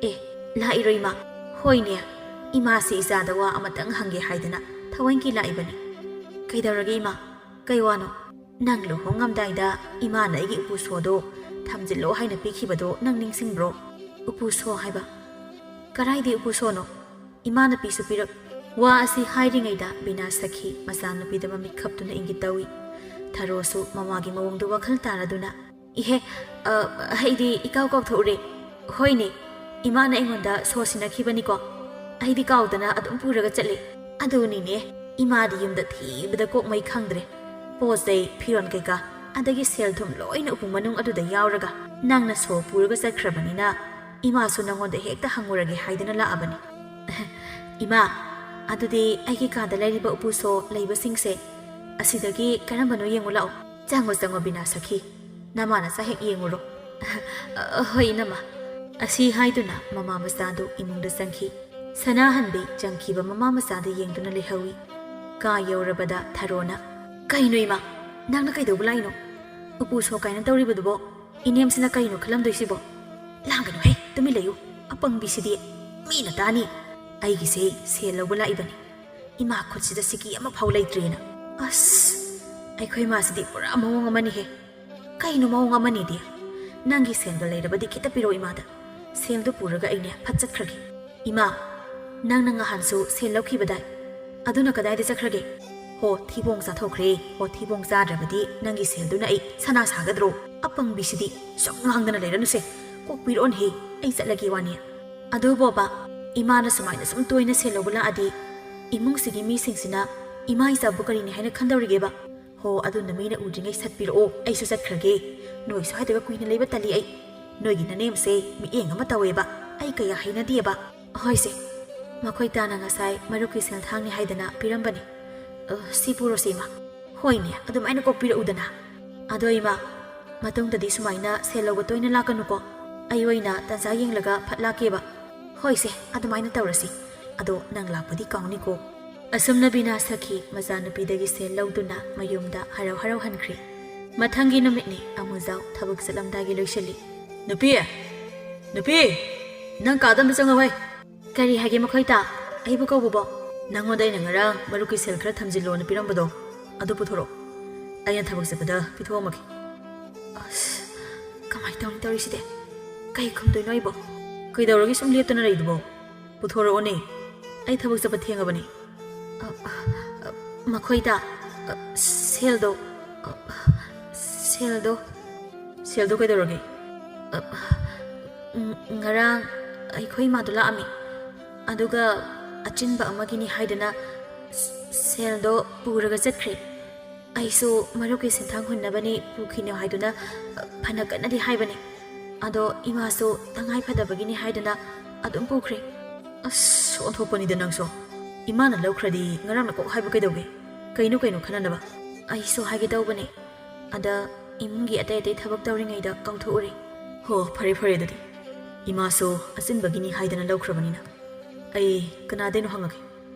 "ꯑꯦ, ꯂꯥꯛꯏꯔꯣ ꯏꯃꯥ?" "ꯍꯣꯏꯅꯦ, ꯏꯃꯥꯁꯤ ꯏꯆꯥꯗ ꯋꯥ ꯑꯃꯇꯪ ꯍꯪꯒꯦ ꯍꯥꯏꯗꯅ ꯊꯋꯥꯏꯒꯤ ꯂꯥꯛꯏꯕꯅꯤ꯫" "ꯀꯩꯗꯧꯔꯒꯦ ꯏꯃꯥ? ꯀꯩ ꯋꯥꯅꯣ?" "ꯅꯪ ꯂꯨꯍꯣꯡꯉꯝꯗꯥꯏꯗ ꯏꯃꯥꯅ ꯑꯩꯒꯤ ꯎꯄꯨ ꯁꯣꯗꯣ ꯊꯝꯖꯤꯜꯂꯣ ꯍꯥꯏꯅ ꯄꯤꯈꯤꯕꯗꯣ ꯅꯪ ꯅꯤꯡꯁꯤꯡꯕ꯭ꯔꯣ?" "ꯎꯄꯨ ꯁꯣ ꯍꯥꯏꯕ? ꯀꯔꯥꯏꯗꯤ ꯎꯄꯨ ꯁꯣꯅꯣ? ꯏꯃꯥꯅ ꯄꯤꯁꯨ ꯄꯤꯔꯛ..." ꯋꯥ ꯑꯁꯤ ꯍꯥꯏꯔꯤꯉꯩꯗ ꯕꯤꯅꯥ ꯁꯈꯤ ꯃꯆꯥꯅꯨꯄꯤꯗ ꯃꯃꯤꯠ ꯈꯞꯇꯨꯅ ꯏꯪꯒꯤꯠ ꯇꯧꯏ꯫ ꯊꯔꯣꯁꯨ ꯃꯃꯥꯒꯤ ꯃꯑꯣꯡꯗꯨ ꯋꯥꯈꯜ ꯇꯥꯔꯗꯨꯅ, "ꯏꯍꯦ, ꯑ, ꯑꯩꯗꯤ ꯏꯀꯥꯎ ꯀꯥꯎꯊꯣꯛꯎꯔꯦ꯫ ꯍꯣꯏꯅꯦ, ꯏꯃꯥꯅ ꯑꯩꯉꯣꯟꯗ ꯁꯣ ꯁꯤꯟꯅꯈꯤꯕꯅꯤꯀꯣ꯫ ꯑꯩꯗꯤ ꯀꯥꯎꯗꯅ ꯑꯗꯨꯝ ꯄꯨꯔꯒ ꯆꯠꯂꯦ꯫ ꯑꯗꯨꯅꯤꯅꯦ, ꯏꯃꯥꯗꯤ ꯌꯨꯝꯗ ꯊꯤꯕꯗ ꯀꯣꯛ ꯃꯩ ꯈꯪꯗ꯭ꯔꯦ꯫ ꯄꯣꯠ ꯆꯩ, ꯐꯤꯔꯣꯜ ꯀꯩꯀꯥ, ꯑꯗꯒꯤ ꯁꯦꯜ ꯊꯨꯝ ꯂꯣꯏꯅ ꯎꯄꯨ ꯃꯅꯨꯡ ꯑꯗꯨꯗ ꯌꯥꯎꯔꯒ ꯅꯪꯅ ꯁꯣ ꯄꯨꯔꯒ ꯆꯠꯈ꯭ꯔꯕꯅꯤꯅ ꯏꯃꯥꯁꯨ ꯅꯪꯉꯣꯟꯗ ꯍꯦꯛꯇ ꯍꯪꯉꯨꯔꯒꯦ ꯍꯥꯏꯗꯅ ꯂꯥꯛꯑꯕꯅꯤ꯫" "ꯏꯃꯥ, ꯑꯗꯨꯗꯤ ꯑꯩꯒꯤ ꯀꯥꯗ ꯂꯩꯔꯤꯕ ꯎꯄꯨ ꯁꯣ ꯂꯩꯕꯁꯤꯡꯁꯦ ꯑꯁꯤꯗꯒꯤ ꯀꯔꯝꯕꯅꯣ ꯌꯦꯡꯉꯨ ꯂꯥꯛꯑꯣ꯫ ꯆꯪꯉꯣ, ꯆꯪꯉꯣ ꯕꯤꯅꯥ ꯁꯈꯤ, ꯅꯃꯥ ꯅꯆꯥ ꯍꯦꯛ ꯌꯦꯡꯉꯨꯔꯣ꯫" "ꯑ, ꯍꯣꯏ ꯏꯅꯝꯃ꯫" ꯑꯁꯤ ꯍꯥꯏꯗꯨꯅ ꯃꯃꯥ ꯃꯆꯥꯗꯨ ꯏꯃꯨꯡꯗ ꯆꯪꯈꯤ꯫ ꯁꯅꯥꯍꯟꯕꯤ ꯆꯪꯈꯤꯕ ꯃꯃꯥ ꯃꯆꯥꯗ ꯌꯦꯡꯗꯨꯅ ꯂꯩꯍꯧꯏ꯫ ꯀꯥ ꯌꯧꯔꯕꯗ ꯊꯔꯣꯅ, "ꯀꯩꯅꯣ ꯏꯃꯥ, ꯅꯪꯅ ꯀꯩꯗꯧꯕ ꯂꯥꯛꯏꯅꯣ? ꯎꯄꯨ ꯁꯣ ꯀꯥꯏꯅ ꯇꯧꯔꯤꯕꯗꯨꯕꯣ? ꯏꯅꯦꯝꯁꯤꯅ ꯀꯩꯅꯣ ꯈꯜꯂꯝꯗꯣꯏꯁꯤꯕꯣ?" "ꯂꯥꯡꯒꯅꯨꯍꯦ, ꯇꯨꯃꯤꯟ ꯂꯩꯌꯨ꯫ ꯑꯄꯪꯕꯤꯁꯤꯗꯤ ꯃꯤꯅ ꯇꯥꯅꯤ꯫ ꯑꯩꯒꯤꯁꯦ ꯁꯦꯜ ꯂꯧꯕ ꯂꯥꯛꯏꯕꯅꯤ꯫ ꯏꯃꯥ ꯈꯨꯠꯁꯤꯗ ꯁꯤꯀꯤ ꯑꯃꯐꯥꯎ ꯂꯩꯇ꯭ꯔꯦꯅ꯫ ꯑꯁ, ꯑꯩꯈꯣꯏ ꯃꯥꯁꯤꯗꯤ ꯄꯨꯔꯥ ꯃꯑꯣꯡ ꯑꯃꯅꯤꯍꯦ꯫" "ꯀꯩꯅꯣ ꯃꯑꯣꯡ ꯑꯃꯅꯤꯗꯤ? ꯅꯪꯒꯤ ꯁꯦꯜꯗꯣ ꯂꯩꯔꯕꯗꯤ ꯈꯤꯇ ꯄꯤꯔꯛꯑꯣ ꯏꯃꯥꯗ꯫ ꯁꯦꯜꯗꯣ ꯄꯨꯔꯒ ꯑꯩꯅꯦ ꯐꯠ ꯆꯠꯈ꯭ꯔꯒꯦ꯫" "ꯏꯃꯥ, ꯅꯪꯅ ꯉꯍꯥꯟꯁꯨ ꯁꯦꯜ ꯂꯧꯈꯤꯕꯗꯥꯏ? ꯑꯗꯨꯅ ꯀꯗꯥꯏꯗ ꯆꯠꯈ꯭ꯔꯒꯦ?" "ꯍꯣ, ꯊꯤꯕꯣꯡ ꯆꯥꯊꯣꯛꯈ꯭ꯔꯦ꯫ ꯍꯣ, ꯊꯤꯕꯣꯡ ꯆꯥꯗ꯭ꯔꯕꯗꯤ ꯅꯪꯒꯤ ꯁꯦꯜꯗꯨꯅ ꯑꯩ ꯁꯅꯥ ꯁꯥꯒꯗ꯭ꯔꯣ? ꯑꯄꯪꯕꯤꯁꯤꯗꯤ ꯁꯨꯝ ꯉꯥꯡꯗꯅ ꯂꯩꯔꯅꯨꯁꯦ꯫ ꯀꯣꯛ ꯄꯤꯔꯛꯑꯣꯅꯦꯍꯦ, ꯑꯩ ꯆꯠꯂꯒꯦ ꯋꯥꯅꯤ꯫" "ꯑꯗꯨ ꯕꯣꯕꯥ, ꯏꯃꯥꯅ ꯁꯨꯃꯥꯏꯅ ꯁꯨꯝ ꯇꯣꯏꯅ ꯁꯦꯜ ꯂꯧꯕ ꯂꯥꯛꯑꯗꯤ ꯏꯃꯨꯡꯁꯤꯒꯤ ꯃꯤꯁꯤꯡꯁꯤꯅ ꯏꯃꯥ ꯏꯆꯥꯕꯨ ꯀꯔꯤꯅꯤ ꯍꯥꯏꯅ ꯈꯟꯗꯧꯔꯤꯒꯦꯕ?" "ꯍꯣ, ꯑꯗꯨꯅ ꯃꯤꯅ ꯎꯗ꯭ꯔꯤꯉꯩ ꯁꯠꯄꯤꯔꯛꯑꯣ, ꯑꯩꯁꯨ ꯆꯠꯈ꯭ꯔꯒꯦ꯫ ꯅꯣꯏ ꯁ꯭ꯋꯥꯏꯗꯒ ꯀꯨꯏꯅ ꯂꯩꯕ ꯇꯜꯂꯤ ꯑꯩ꯫ ꯅꯣꯏꯒꯤ ꯅꯅꯦꯝꯁꯦ ꯃꯤꯠꯌꯦꯡ ꯑꯃ ꯇꯧꯋꯦꯕ, ꯑꯩ ꯀꯌꯥ ꯍꯩꯅꯗꯦꯕ꯫" "ꯍꯣꯏꯁꯦ, ꯃꯈꯣꯏ ꯇꯥꯅ ꯉꯁꯥꯏ ꯃꯔꯨꯞꯀꯤ ꯁꯦꯜꯊꯥꯡꯅꯤ ꯍꯥꯏꯗꯅ ꯄꯤꯔꯝꯕꯅꯤ꯫ ꯑ, ꯁꯤ ꯄꯨꯔꯣꯁꯦ ꯏꯃꯥ꯫" "ꯍꯣꯏꯅꯦ, ꯑꯗꯨꯃꯥꯏꯅ ꯀꯣꯛ ꯄꯤꯔꯛꯎꯗꯅ꯫ ꯑꯗꯣ ꯏꯃꯥ, ꯃꯇꯨꯡꯗꯗꯤ ꯁꯨꯃꯥꯏꯅ ꯁꯦꯜ ꯂꯧꯕ ꯇꯣꯏꯅ ꯂꯥꯛꯀꯅꯨꯀꯣ꯫ ꯑꯩ ꯑꯣꯏꯅ ꯇꯟꯖꯥ ꯌꯦꯡꯂꯒ ꯐꯠ ꯂꯥꯛꯀꯦꯕ꯫" "ꯍꯣꯏꯁꯦ, ꯑꯗꯨꯃꯥꯏꯅ ꯇꯧꯔꯁꯤ꯫ ꯑꯗꯣ ꯅꯪ ꯂꯥꯛꯄꯗꯤ ꯀꯥꯎꯅꯤꯀꯣ꯫" ꯑꯁꯨꯝꯅ ꯕꯤꯅꯥ ꯁꯈꯤ ꯃꯆꯥꯅꯨꯄꯤꯗꯒꯤ ꯁꯦꯜ ꯂꯧꯗꯨꯅ ꯃꯌꯨꯝꯗ ꯍꯔꯥꯎ ꯍꯔꯥꯎ ꯍꯟꯈ꯭ꯔꯦ꯫ ꯃꯊꯪꯒꯤ ꯅꯨꯃꯤꯠꯅꯤ꯫ ꯑꯃꯨꯖꯥꯎ ꯊꯕꯛ ꯆꯠꯂꯝꯗꯥꯏꯒꯤ ꯂꯣꯏꯁꯤꯜꯂꯤ꯫ "ꯅꯨꯄꯤ! ꯅꯨꯄꯤ! ꯅꯪ ꯀꯥꯗ ꯑꯝꯇ ꯆꯪꯉꯛꯑꯣꯍꯦ!" "ꯀꯔꯤ ꯍꯥꯏꯒꯦ ꯃꯈꯣꯏꯇꯥ? ꯑꯩꯕꯨ ꯀꯧꯕꯕꯣ?" "ꯅꯪꯉꯣꯟꯗ ꯑꯩꯅ ꯉꯔꯥꯡ ꯃꯔꯨꯞꯀꯤ ꯁꯦꯜ ꯈꯔ ꯊꯝꯖꯤꯜꯂꯣꯅ ꯄꯤꯔꯝꯕꯗꯣ, ꯑꯗꯨ ꯄꯨꯊꯣꯔꯛꯑꯣ꯫ ꯑꯩꯅ ꯊꯕꯛ ꯆꯠꯄꯗ ꯄꯤꯊꯣꯛꯑꯝꯃꯒꯦ꯫" ꯑꯁ, ꯀꯃꯥꯏꯅ ꯇꯧꯅꯤ ꯇꯧꯔꯤꯁꯤꯗꯤ? ꯀꯩ ꯈꯨꯝꯗꯣꯏꯅꯣ ꯑꯩꯕꯣ? "ꯀꯩꯗꯧꯔꯒꯦ ꯁꯨꯝ ꯂꯦꯞꯇꯅ ꯂꯩꯗꯨꯕꯣ? ꯄꯨꯊꯣꯔꯛꯑꯣꯅꯦ, ꯑꯩ ꯊꯕꯛ ꯆꯠꯄ ꯊꯦꯡꯉꯕꯅꯦ꯫" "ꯑ, ꯑ, ꯑ, ꯃꯈꯣꯏꯗ, ꯑ, ꯁꯦꯜꯗꯣ, ꯑ, ꯁꯦꯜꯗꯣ꯫" "ꯁꯦꯜꯗꯣ ꯀꯩꯗꯧꯔꯒꯦ?" "ꯑ, ꯎꯝ, ꯉꯔꯥꯡ ꯑꯩꯈꯣꯏ ꯏꯃꯥꯗꯣ ꯂꯥꯛꯑꯝꯃꯤ, ꯑꯗꯨꯒ ꯑꯆꯤꯟꯕ ꯑꯃꯒꯤꯅꯤ ꯍꯥꯏꯗꯨꯅ ꯁ-, ꯁꯦꯜꯗꯣ ꯄꯨꯔꯒ ꯆꯠꯈ꯭ꯔꯦ꯫ ꯑꯩꯁꯨ ꯃꯔꯨꯞꯀꯤ ꯁꯦꯟꯊꯥꯡ ꯍꯨꯟꯅꯕꯅꯤ ꯄꯨꯈꯤꯅꯨ ꯍꯥꯏꯗꯨꯅ, ꯑ, ꯐꯅ ꯀꯟꯅꯗꯤ ꯍꯥꯏꯕꯅꯤ꯫ ꯑꯗꯣ ꯏꯃꯥꯁꯨ ꯇꯉꯥꯏ ꯐꯗꯕꯒꯤꯅꯤ ꯍꯥꯏꯗꯨꯅ ꯑꯗꯨꯝ ꯄꯨꯈ꯭ꯔꯦ꯫" "ꯑꯁ, ꯑꯣꯟꯊꯣꯛꯄꯅꯤꯗ ꯅꯪꯁꯨ꯫ ꯏꯃꯥꯅ ꯂꯧꯈ꯭ꯔꯗꯤ ꯉꯔꯥꯡꯅ ꯀꯣꯛ ꯍꯥꯏꯕ ꯀꯩꯗꯧꯒꯦ? ꯀꯩꯅꯣ ꯀꯩꯅꯣ ꯈꯟꯅꯅꯕ?" "ꯑꯩꯁꯨ ꯍꯥꯏꯒꯦ ꯇꯧꯕꯅꯦ, ꯑꯗ ꯏꯃꯨꯡꯒꯤ ꯑꯇꯩ ꯑꯇꯩ ꯊꯕꯛ ꯇꯧꯔꯤꯉꯩꯗ ꯀꯥꯎꯊꯣꯛꯎꯔꯦ꯫" "ꯍꯣ, ꯐꯔꯦ ꯐꯔꯦ ꯑꯗꯨꯗꯤ꯫ ꯏꯃꯥꯁꯨ ꯑꯆꯤꯟꯕꯒꯤꯅꯤ ꯍꯥꯏꯗꯅ ꯂꯧꯈ꯭ꯔꯕꯅꯤꯅ꯫ ꯑꯩ ꯀꯅꯥꯗꯩꯅꯣ ꯍꯪꯉꯒꯦ꯫"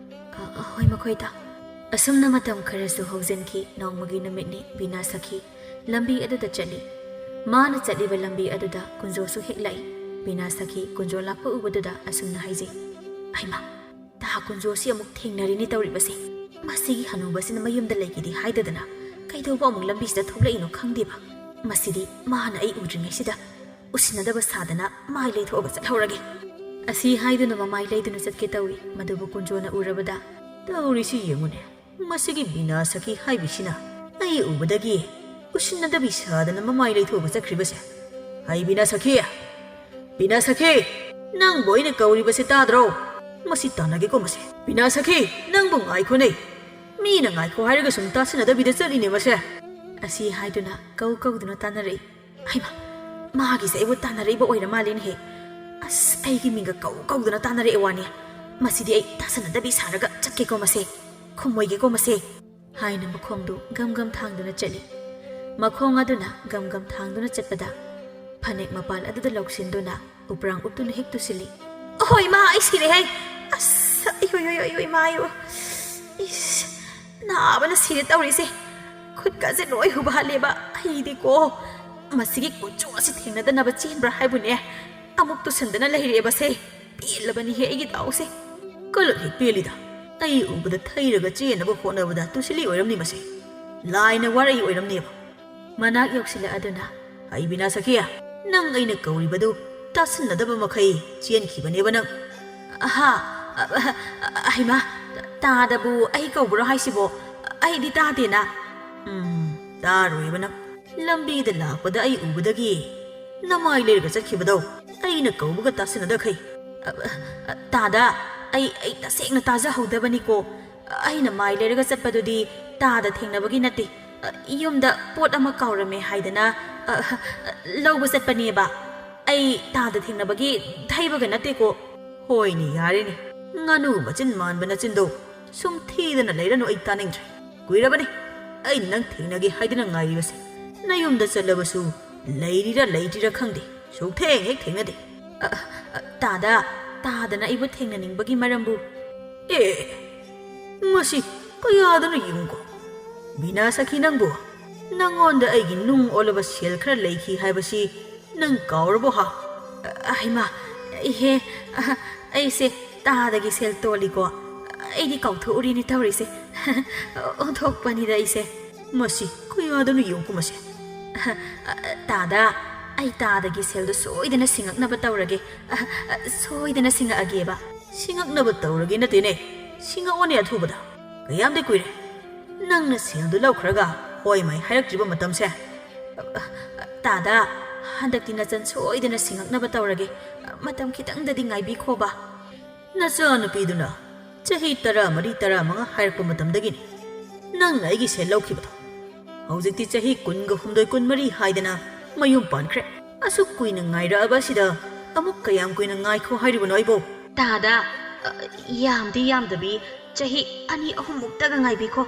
"ꯑ, ꯑ, ꯍꯣꯏ, ꯃꯈꯣꯏꯗ꯫" ꯑꯁꯨꯝꯅ ꯃꯇꯝ ꯈꯔꯁꯨ ꯍꯧꯖꯤꯟꯈꯤ꯫ ꯅꯣꯡꯃꯒꯤ ꯅꯨꯃꯤꯠꯅꯤ꯫ ꯕꯤꯅꯥ ꯁꯈꯤ ꯂꯝꯕꯤ ꯑꯗꯨꯗ ꯆꯠꯂꯤ꯫ ꯃꯥꯅ ꯆꯠꯂꯤꯕ ꯂꯝꯕꯤ ꯑꯗꯨꯗ ꯀꯨꯟꯖꯣꯁꯨ ꯍꯦꯛ ꯂꯥꯛꯏ꯫ ꯕꯤꯅꯥ ꯁꯈꯤ ꯀꯨꯟꯖꯣ ꯂꯥꯛꯄ ꯎꯕꯗꯨꯗ ꯑꯁꯨꯝꯅ ꯍꯥꯏꯖꯩ, "ꯍꯩꯃꯥ, ꯇꯥ ꯀꯨꯟꯖꯣꯁꯤ ꯑꯃꯨꯛ ꯊꯦꯡꯅꯔꯤꯅꯤ ꯇꯧꯔꯤꯕꯁꯦ꯫ ꯃꯁꯤꯒꯤ ꯍꯅꯨꯕꯁꯤꯅ ꯃꯌꯨꯝꯗ ꯂꯩꯒꯦꯗꯤ ꯍꯥꯏꯗꯗꯅ ꯀꯩꯗꯧꯕ ꯑꯃꯨꯛ ꯂꯝꯕꯤꯁꯤꯗ ꯊꯣꯛꯂꯛꯏꯅꯣ ꯈꯪꯗꯦꯕ꯫ ꯃꯁꯤꯗꯤ ꯃꯥꯅ ꯑꯩ ꯎꯗ꯭ꯔꯤꯉꯩꯁꯤꯗ ꯎꯁꯤꯟꯅꯗꯕ ꯁꯥꯗꯅ ꯃꯥꯏ ꯂꯩꯊꯣꯛꯑꯒ ꯆꯠꯍꯧꯔꯒꯦ꯫" ꯑꯁꯤ ꯍꯥꯏꯗꯨꯅ ꯃꯃꯥꯏ ꯂꯩꯗꯨꯅ ꯆꯠꯀꯦ ꯇꯧꯏ꯫ ꯃꯗꯨꯕꯨ ꯀꯨꯟꯖꯣꯅ ꯎꯔꯕꯗ, "ꯇꯧꯔꯤꯁꯤ ꯌꯦꯡꯉꯨꯅꯦ, ꯃꯁꯤꯒꯤ ꯕꯤꯅꯥ ꯁꯈꯤ ꯍꯥꯏꯕꯤꯁꯤꯅ ꯑꯩ ꯎꯕꯗꯒꯤ ꯎꯁꯤꯟꯅꯗꯕꯤ ꯁꯥꯗꯅ ꯃꯃꯥꯏ ꯂꯩꯊꯣꯛꯑꯒ ꯆꯠꯈ꯭ꯔꯤꯕꯁꯦ꯫ ꯍꯩ ꯕꯤꯅꯥ ꯁꯈꯤ! ꯕꯤꯅꯥ ꯁꯈꯤ! ꯅꯪꯕꯨ ꯑꯩꯅ ꯀꯧꯔꯤꯕꯁꯦ ꯇꯥꯗ꯭ꯔꯣ? ꯃꯁꯤ ꯇꯥꯟꯅꯒꯦꯀꯣ ꯃꯁꯦ꯫ ꯕꯤꯅꯥ ꯁꯈꯤ! ꯅꯪꯕꯨ ꯉꯥꯏꯈꯣꯅꯦ! ꯃꯤꯅ ꯉꯥꯏꯈꯣ ꯍꯥꯏꯔꯒ ꯁꯨꯝ ꯇꯥꯁꯤꯟꯅꯗꯕꯤꯗ ꯆꯠꯂꯤꯅꯦ ꯃꯁꯦ꯫" ꯑꯁꯤ ꯍꯥꯏꯗꯨꯅ ꯀꯧ ꯀꯧꯗꯨꯅ ꯇꯥꯟꯅꯔꯛꯏ꯫ ꯍꯩꯃꯥ, ꯃꯥꯒꯤꯁꯦ ꯑꯩꯕꯨ ꯇꯥꯟꯅꯔꯛꯏꯕ ꯑꯣꯏꯔ ꯃꯥꯜꯂꯦꯅꯦꯍꯦ꯫ ꯑꯁ, ꯑꯩꯒꯤ ꯃꯤꯡꯒ ꯀꯧ ꯀꯧꯗꯨꯅ ꯇꯥꯟꯅꯔꯛꯑꯦ ꯋꯥꯅꯦ꯫ ꯃꯁꯤꯗꯤ ꯑꯩ ꯇꯥꯁꯤꯟꯅꯗꯕꯤ ꯁꯥꯔꯒ ꯆꯠꯀꯦꯀꯣ ꯃꯁꯦ꯫ ꯈꯨꯝꯃꯣꯏꯒꯦꯀꯣ ꯃꯁꯦ꯫ ꯍꯥꯏꯅ ꯃꯈꯣꯡꯗꯨ ꯒꯝ ꯒꯝ ꯊꯥꯡꯗꯨꯅ ꯆꯠꯂꯤ꯫ ꯃꯈꯣꯡ ꯑꯗꯨꯅ ꯒꯝ ꯒꯝ ꯊꯥꯡꯗꯨꯅ ꯆꯠꯄꯗ ꯐꯅꯦꯛ ꯃꯄꯥꯟ ꯑꯗꯨꯗ ꯂꯧꯁꯤꯟꯗꯨꯅ ꯎꯄ꯭ꯔꯥꯡ ꯎꯞꯇꯨꯅ ꯍꯦꯛ ꯇꯨꯁꯤꯜꯂꯤ꯫ "ꯑꯍꯣꯏ ꯏꯃꯥ, ꯑꯩ ꯁꯤꯔꯦꯍꯦ! ꯑꯁ, ꯑꯩ, ꯍꯣꯏ, ꯍꯣꯏ, ꯍꯣꯏ, ꯏꯃꯥ, ꯑꯩ, ꯑꯣ!" ꯏꯁ, ꯅꯥꯕꯅ ꯁꯤꯔꯦ ꯇꯧꯔꯤꯁꯦ꯫ ꯈꯨꯠꯀꯁꯦ ꯂꯣꯏ ꯍꯨꯕꯥꯠꯂꯦꯕ꯫ ꯑꯩꯗꯤꯀꯣ, ꯃꯁꯤꯒꯤ ꯀꯨꯆꯨ ꯑꯁꯤ ꯊꯦꯡꯅꯗꯅꯕ ꯆꯦꯟꯕ꯭ꯔꯥ ꯍꯥꯏꯕꯨꯅꯦ꯫ ꯑꯃꯨꯛ ꯇꯨꯁꯟꯗꯅ ꯂꯩꯔꯦꯕꯁꯦ꯫ ꯄꯦꯜꯂꯕꯅꯤꯍꯦ ꯑꯩꯒꯤ ꯗꯥꯎꯁꯦ꯫ ꯀꯂꯛ ꯍꯦꯛ ꯄꯦꯜꯂꯤꯗ꯫ ꯑꯩ ꯎꯕꯗ ꯊꯩꯔꯒ ꯆꯦꯟꯅꯕ ꯍꯣꯠꯅꯕꯗ ꯇꯨꯁꯤꯜꯂꯤ ꯑꯣꯏꯔꯝꯅꯤ ꯃꯁꯦ꯫ ꯂꯥꯏꯅ ꯋꯥꯔꯛꯏ ꯑꯣꯏꯔꯝꯅꯦꯕ꯫ ꯃꯅꯥꯛ ꯌꯧꯁꯤꯜꯂꯛꯑꯗꯨꯅ, "ꯑꯩ ꯕꯤꯅꯥ ꯁꯈꯤ, ꯅꯪ ꯑꯩꯅ ꯀꯧꯔꯤꯕꯗꯨ ꯇꯥꯁꯤꯟꯅꯗꯕ ꯃꯈꯩ ꯆꯦꯟꯈꯤꯕꯅꯦꯕ ꯅꯪ?" "ꯑꯍꯥ, ꯑ, ꯑ, ꯑ, ꯍꯩꯃꯥ, ꯇꯥꯗꯕꯨ ꯑꯩ ꯀꯧꯕ꯭ꯔꯣ ꯍꯥꯏꯁꯤꯕꯣ? ꯑꯩꯗꯤ ꯇꯥꯗꯦꯅ꯫" "ꯎꯝ, ꯇꯥꯔꯣꯏꯕ ꯅꯪ꯫ ꯂꯝꯕꯤꯗ ꯂꯥꯛꯄꯗ ꯑꯩ ꯎꯕꯗꯒꯤ ꯅꯃꯥꯏ ꯂꯩꯔꯒ ꯆꯠꯈꯤꯕꯗꯣ ꯑꯩꯅ ꯀꯧꯕꯒ ꯇꯥꯁꯤꯟꯅꯗꯈꯩ꯫" "ꯑ, ꯑ, ꯑ, ꯇꯥꯗ, ꯑꯩ, ꯑꯩ ꯇꯁꯦꯡꯅ ꯇꯥꯖꯍꯧꯗꯕꯅꯤꯀꯣ꯫ ꯑꯩꯅ ꯃꯥꯏ ꯂꯩꯔꯒ ꯆꯠꯄꯗꯨꯗꯤ ꯇꯥꯗ ꯊꯦꯡꯅꯕꯒꯤ ꯅꯠꯇꯦ꯫ ꯑ, ꯌꯨꯝꯗ ꯄꯣꯠ ꯑꯃ ꯀꯥꯎꯔꯝꯃꯦ ꯍꯥꯏꯗꯅ, ꯑ, ꯑ, ꯂꯧꯕ ꯆꯠꯄꯅꯦꯕ꯫ ꯑꯩ ꯇꯥꯗ ꯊꯦꯡꯅꯕꯒꯤ ꯊꯩꯕꯒ ꯅꯠꯇꯦꯀꯣ꯫" "ꯍꯣꯏꯅꯦ, ꯌꯥꯔꯦꯅꯦ꯫ ꯉꯥꯅꯨ ꯃꯆꯤꯟ ꯃꯥꯟꯕ ꯅꯆꯤꯟꯗꯣ ꯁꯨꯝ ꯊꯤꯗꯅ ꯂꯩꯔꯅꯨ, ꯑꯩ ꯇꯥꯅꯤꯡꯗ꯭ꯔꯦ꯫ ꯀꯨꯏꯔꯕꯅꯤ ꯑꯩꯅ ꯅꯪ ꯊꯦꯡꯅꯒꯦ ꯍꯥꯏꯗꯅ ꯉꯥꯏꯔꯤꯕꯁꯦ꯫ ꯅꯌꯨꯝꯗ ꯆꯠꯂꯕꯁꯨ ꯂꯩꯔꯤꯔꯥ ꯂꯩꯇ꯭ꯔꯤꯔꯥ ꯈꯪꯗꯦ, ꯁꯨꯛꯊꯦꯡ ꯍꯦꯛ ꯊꯦꯡꯅꯗꯦ꯫" "ꯑ, ꯑ, ꯇꯥꯗ, ꯇꯥꯗꯅ ꯑꯩꯕꯨ ꯊꯦꯡꯅꯅꯤꯡꯕꯒꯤ ꯃꯔꯝꯕꯨ?" "ꯑꯦ, ꯃꯁꯤ ꯀꯌꯥꯗꯅꯣ ꯌꯦꯡꯉꯨꯀꯣ꯫ ꯕꯤꯅꯥ ꯁꯈꯤ ꯅꯪꯕꯨ, ꯅꯪꯉꯣꯟꯗ ꯑꯩꯒꯤ ꯅꯨꯡ ꯑꯣꯜꯂꯕ ꯁꯦꯜ ꯈꯔ ꯂꯩꯈꯤ ꯍꯥꯏꯕꯁꯤ ꯅꯪ ꯀꯥꯎꯔꯕꯣ ꯍꯥ?" "ꯑ, ꯍꯩꯃꯥ, ꯏꯍꯦ, ꯑ, ꯑꯩꯁꯦ ꯇꯥꯗꯒꯤ ꯁꯦꯜ ꯇꯣꯜꯂꯤꯀꯣ꯫ ꯑꯩꯗꯤ ꯀꯥꯎꯊꯣꯛꯎꯔꯤꯅꯦ ꯇꯧꯔꯤꯁꯦ꯫ ꯑꯣꯟꯊꯣꯛꯄꯅꯤꯗ ꯑꯩꯁꯦ꯫" "ꯃꯁꯤ ꯀꯌꯥꯗꯅꯣ ꯌꯦꯡꯉꯨꯀꯣ ꯃꯁꯦ꯫" "ꯑ, ꯑ, ꯇꯥꯗ, ꯑꯩ ꯇꯥꯗꯒꯤ ꯁꯦꯜꯗꯣ ꯁꯣꯏꯗꯅ ꯁꯤꯡꯉꯛꯅꯕ ꯇꯧꯔꯒꯦ꯫ ꯑ, ꯑ, ꯁꯣꯏꯗꯅ ꯁꯤꯡꯉꯛꯑꯒꯦꯕ꯫" "ꯁꯤꯡꯉꯛꯅꯕ ꯇꯧꯔꯒꯦ ꯅꯠꯇꯦꯅꯦ, ꯁꯤꯡꯉꯛꯑꯣꯅꯦ ꯑꯊꯨꯕꯗ꯫ ꯀꯌꯥꯝꯗꯤ ꯀꯨꯏꯔꯦ ꯅꯪꯅ ꯁꯦꯜꯗꯨ ꯂꯧꯈ꯭ꯔꯒ ꯍꯣꯏ ꯃꯥꯏ ꯍꯥꯏꯔꯛꯇ꯭ꯔꯤꯕ ꯃꯇꯝꯁꯦ?" "ꯑ, ꯑ, ꯇꯥꯗ, ꯍꯟꯗꯛꯇꯤ ꯅꯆꯟ ꯁꯣꯏꯗꯅ ꯁꯤꯡꯉꯛꯅꯕ ꯇꯧꯔꯒꯦ꯫ ꯃꯇꯝ ꯈꯤꯇꯪꯗꯗꯤ ꯉꯥꯏꯕꯤꯈꯣꯕ꯫" "ꯅꯆꯥꯅꯨꯄꯤꯗꯨꯅ ꯆꯍꯤ ꯇꯔꯥꯃꯔꯤ, ꯇꯔꯥꯃꯉꯥ ꯍꯥꯏꯔꯛꯄ ꯃꯇꯝꯗꯒꯤꯅꯤ ꯅꯪꯅ ꯑꯩꯒꯤ ꯁꯦꯜ ꯂꯧꯈꯤꯕꯗꯣ꯫ ꯍꯧꯖꯤꯛꯇꯤ ꯆꯍꯤ ꯀꯨꯟꯒ ꯍꯨꯝꯗꯣꯏ, ꯀꯨꯟꯃꯔꯤ ꯍꯥꯏꯗꯅ ꯃꯌꯨꯝ ꯄꯥꯟꯈ꯭ꯔꯦ꯫ ꯑꯁꯨꯛ ꯀꯨꯏꯅ ꯉꯥꯏꯔꯛꯑꯕ ꯑꯁꯤꯗ ꯑꯃꯨꯛ ꯀꯌꯥꯝ ꯀꯨꯏꯅ ꯉꯥꯏꯈꯣ ꯍꯥꯏꯔꯤꯕꯅꯣ ꯑꯩꯕꯣ?" "ꯇꯥꯗ, ꯑ, ꯌꯥꯝꯗꯤ ꯌꯥꯝꯗꯕꯤ ꯆꯍꯤ ꯑꯅꯤ ꯑꯍꯨꯝꯃꯨꯛꯇꯒ ꯉꯥꯏꯕꯤꯈꯣ꯫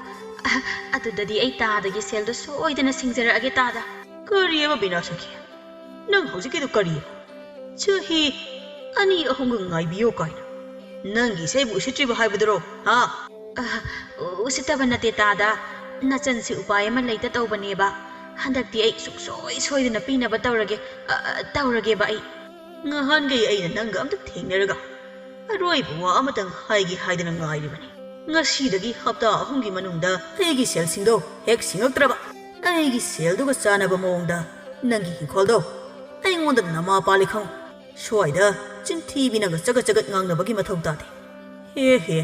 ꯑ, ꯑꯗꯨꯗꯗꯤ ꯑꯩ ꯇꯥꯗꯒꯤ ꯁꯦꯜꯗꯣ ꯁꯣꯏꯗꯅ ꯁꯤꯡꯖꯔꯛꯑꯒꯦ ꯇꯥꯗ꯫" "ꯀꯔꯤꯑꯕ ꯕꯤꯅꯥ ꯁꯈꯤ? ꯅꯪ ꯍꯧꯖꯤꯛꯀꯤꯗꯨ ꯀꯔꯤ? ꯆꯍꯤ ꯑꯅꯤ ꯑꯍꯨꯝꯒ ꯉꯥꯏꯕꯤꯌꯣ ꯀꯥꯏꯅ? ꯅꯪꯒꯤ ꯏꯁꯩꯕꯨ ꯎꯁꯤꯠꯇ꯭ꯔꯤꯕ ꯍꯥꯏꯕꯗꯨꯔꯣ, ꯍꯥ?" "ꯑ, ꯎꯁꯤꯠꯇꯕ ꯅꯠꯇꯦ ꯇꯥꯗ, ꯅꯆꯟꯁꯤ ꯎꯄꯥꯏ ꯑꯃ ꯂꯩꯇ ꯇꯧꯕꯅꯦꯕ꯫ ꯍꯟꯗꯛꯇꯤ ꯑꯩ ꯁꯨꯡꯁꯣꯏ ꯁꯣꯏꯗꯅ ꯄꯤꯅꯕ ꯇꯧꯔꯒꯦ, ꯑ, ꯑ, ꯇꯧꯔꯒꯦꯕ ꯑꯩ꯫ ꯉꯍꯥꯟꯈꯩ ꯑꯩꯅ ꯅꯪꯒ ꯑꯝꯇ ꯊꯦꯡꯅꯔꯒ ꯑꯔꯣꯏꯕ ꯋꯥ ꯑꯃꯇꯪ ꯍꯥꯏꯒꯦ ꯍꯥꯏꯗꯅ ꯉꯥꯏꯔꯤꯕꯅꯤ꯫ ꯉꯁꯤꯗꯒꯤ ꯍꯞꯇꯥ ꯑꯍꯨꯝꯒꯤ ꯃꯅꯨꯡꯗ ꯑꯩꯒꯤ ꯁꯦꯜꯁꯤꯡꯗꯣ ꯍꯦꯛ ꯁꯤꯡꯉꯛꯇ꯭ꯔꯕ, ꯑꯩꯒꯤ ꯁꯦꯜꯗꯨꯒ ꯆꯥꯟꯅꯕ ꯃꯑꯣꯡꯗ ꯅꯪꯒꯤ ꯍꯤꯡꯈꯣꯜꯗꯣ ꯑꯩꯉꯣꯟꯗ ꯅꯃꯥ ꯄꯥꯜꯂꯤ ꯈꯪꯉꯨ꯫ ꯁ꯭ꯋꯥꯏꯗ ꯆꯤꯟꯊꯤꯕꯤꯅꯒ ꯆꯒꯠ ꯆꯒꯠ ꯉꯥꯡꯅꯕꯒꯤ ꯃꯊꯧ ꯇꯥꯗꯦ꯫ ꯍꯦ ꯍꯦ,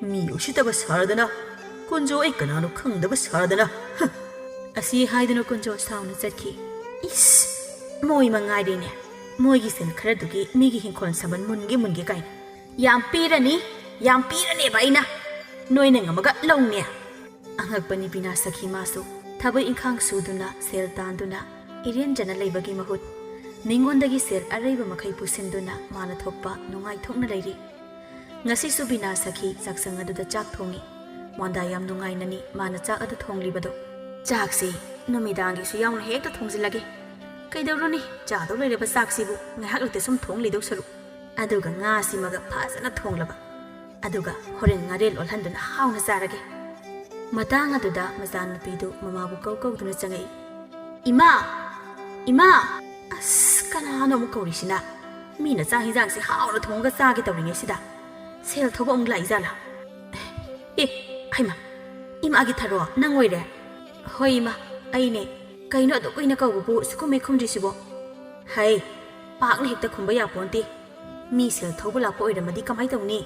ꯃꯤ ꯎꯁꯤꯠꯇꯕ ꯁꯥꯔꯗꯅ, ꯀꯨꯟꯖꯣ ꯑꯩ ꯀꯅꯥꯅꯣ ꯈꯪꯗꯕ ꯁꯥꯔꯗꯅ, ꯍ!" ꯑꯁꯤ ꯍꯥꯏꯗꯨꯅ ꯀꯨꯟꯖꯣ ꯁꯥꯎꯅ ꯆꯠꯈꯤ꯫ "ꯏꯁ, ꯃꯣꯏ ꯃꯉꯥꯏꯔꯦꯅꯦ, ꯃꯣꯏꯒꯤ ꯁꯦꯜ ꯈꯔꯗꯨꯒꯤ ꯃꯤꯒꯤ ꯍꯤꯡꯈꯣꯜ ꯁꯝꯕꯜ ꯃꯨꯟꯒꯦ ꯃꯨꯟꯒꯦ ꯀꯥꯏꯅ꯫ ꯌꯥꯝ ꯄꯤꯔꯅꯤ, ꯌꯥꯝ ꯄꯤꯔꯅꯦꯕ ꯑꯩꯅ꯫ ꯅꯣꯏꯅ ꯉꯝꯃꯒ ꯂꯧꯅꯦ꯫" ꯑꯉꯛꯄꯅꯤ ꯕꯤꯅꯥ ꯁꯈꯤ ꯃꯥꯁꯨ꯫ ꯊꯕꯛ ꯏꯪꯈꯥꯡ ꯁꯨꯗꯨꯅ, ꯁꯦꯜ ꯇꯥꯟꯗꯨꯅ, ꯏꯔꯦꯟꯖꯅ ꯂꯩꯕꯒꯤ ꯃꯍꯨꯠ ꯃꯤꯉꯣꯟꯗꯒꯤ ꯁꯦꯜ ꯑꯔꯩꯕ ꯃꯈꯩ ꯄꯨꯁꯤꯟꯗꯨꯅ ꯃꯥꯅ ꯊꯣꯛꯄ ꯅꯨꯡꯉꯥꯏꯊꯣꯛꯅ ꯂꯩꯔꯤ꯫ ꯉꯁꯤꯁꯨ ꯕꯤꯅꯥ ꯁꯈꯤ ꯆꯥꯛꯁꯪ ꯑꯗꯨꯗ ꯆꯥꯛ ꯊꯣꯡꯉꯤ꯫ ꯃꯣꯟꯗꯥ ꯌꯥꯝ ꯅꯨꯡꯉꯥꯏꯅꯅꯤ ꯃꯥꯅ ꯆꯥꯛ ꯑꯗꯨ ꯊꯣꯡꯂꯤꯕꯗꯣ꯫ "ꯆꯥꯛꯁꯦ ꯅꯨꯃꯤꯗꯥꯡꯒꯤꯁꯨ ꯌꯥꯎꯅ ꯍꯦꯛꯇ ꯊꯣꯡꯖꯤꯜꯂꯒꯦ꯫ ꯀꯩꯗꯧꯔꯨꯅꯤ, ꯆꯥꯗꯧ ꯂꯩꯔꯕ ꯆꯥꯛꯁꯤꯕꯨ ꯉꯥꯏꯍꯥꯛ ꯂꯩꯇ ꯁꯨꯝ ꯊꯣꯡ ꯂꯩꯗꯧ ꯁꯔꯨꯛ꯫ ꯑꯗꯨꯒ ꯉꯥꯁꯤꯃꯒ ꯐꯖꯅ ꯊꯣꯡꯂꯕ꯫ ꯑꯗꯨꯒ ꯍꯣꯔꯦꯟ ꯉꯥꯔꯦꯜ ꯑꯣꯜꯍꯟꯗꯨꯅ ꯍꯥꯎꯅ ꯆꯥꯔꯒꯦ꯫" ꯃꯇꯥꯡ ꯑꯗꯨꯗ ꯃꯆꯥꯅꯨꯄꯤꯗꯨ ꯃꯃꯥꯕꯨ ꯀꯧ ꯀꯧꯗꯨꯅ ꯆꯪꯉꯛꯏ꯫ "ꯏꯃꯥ! ꯏꯃꯥ!" ꯑꯁ, ꯀꯅꯥꯅꯣ ꯑꯃꯨꯛ ꯀꯧꯔꯤꯁꯤꯅ? ꯃꯤꯅ ꯆꯥꯛ ꯍꯤꯟꯖꯥꯡꯁꯦ ꯍꯥꯎꯅ ꯊꯣꯡꯉꯒ ꯆꯥꯒꯦ ꯇꯧꯔꯤꯉꯩꯁꯤꯗ ꯁꯦꯜ ꯊꯧꯕ ꯑꯃꯨꯛ ꯂꯥꯛꯏꯖꯥꯠꯂꯥ? ꯑꯦ, ꯍꯩꯃꯥ, ꯏꯃꯥꯒꯤ ꯊꯔꯣ, ꯅꯪ ꯑꯣꯏꯔꯦ? "ꯍꯣꯏ ꯏꯃꯥ, ꯑꯩꯅꯦ꯫ ꯀꯩꯅꯣ ꯑꯗꯨꯛ ꯀꯨꯏꯅ ꯀꯧꯕꯕꯨ ꯁꯨꯈꯨꯝ ꯍꯦꯛ ꯈꯨꯝꯗ꯭ꯔꯤꯁꯤꯕꯣ?" "ꯍꯩ, ꯄꯥꯛꯅ ꯍꯦꯛꯇ ꯈꯨꯝꯕ ꯌꯥꯄꯣꯟꯇꯦ꯫ ꯃꯤ ꯁꯦꯜ ꯊꯧꯕ ꯂꯥꯛꯄ ꯑꯣꯏꯔꯝꯃꯗꯤ ꯀꯃꯥꯏ ꯇꯧꯅꯤ?"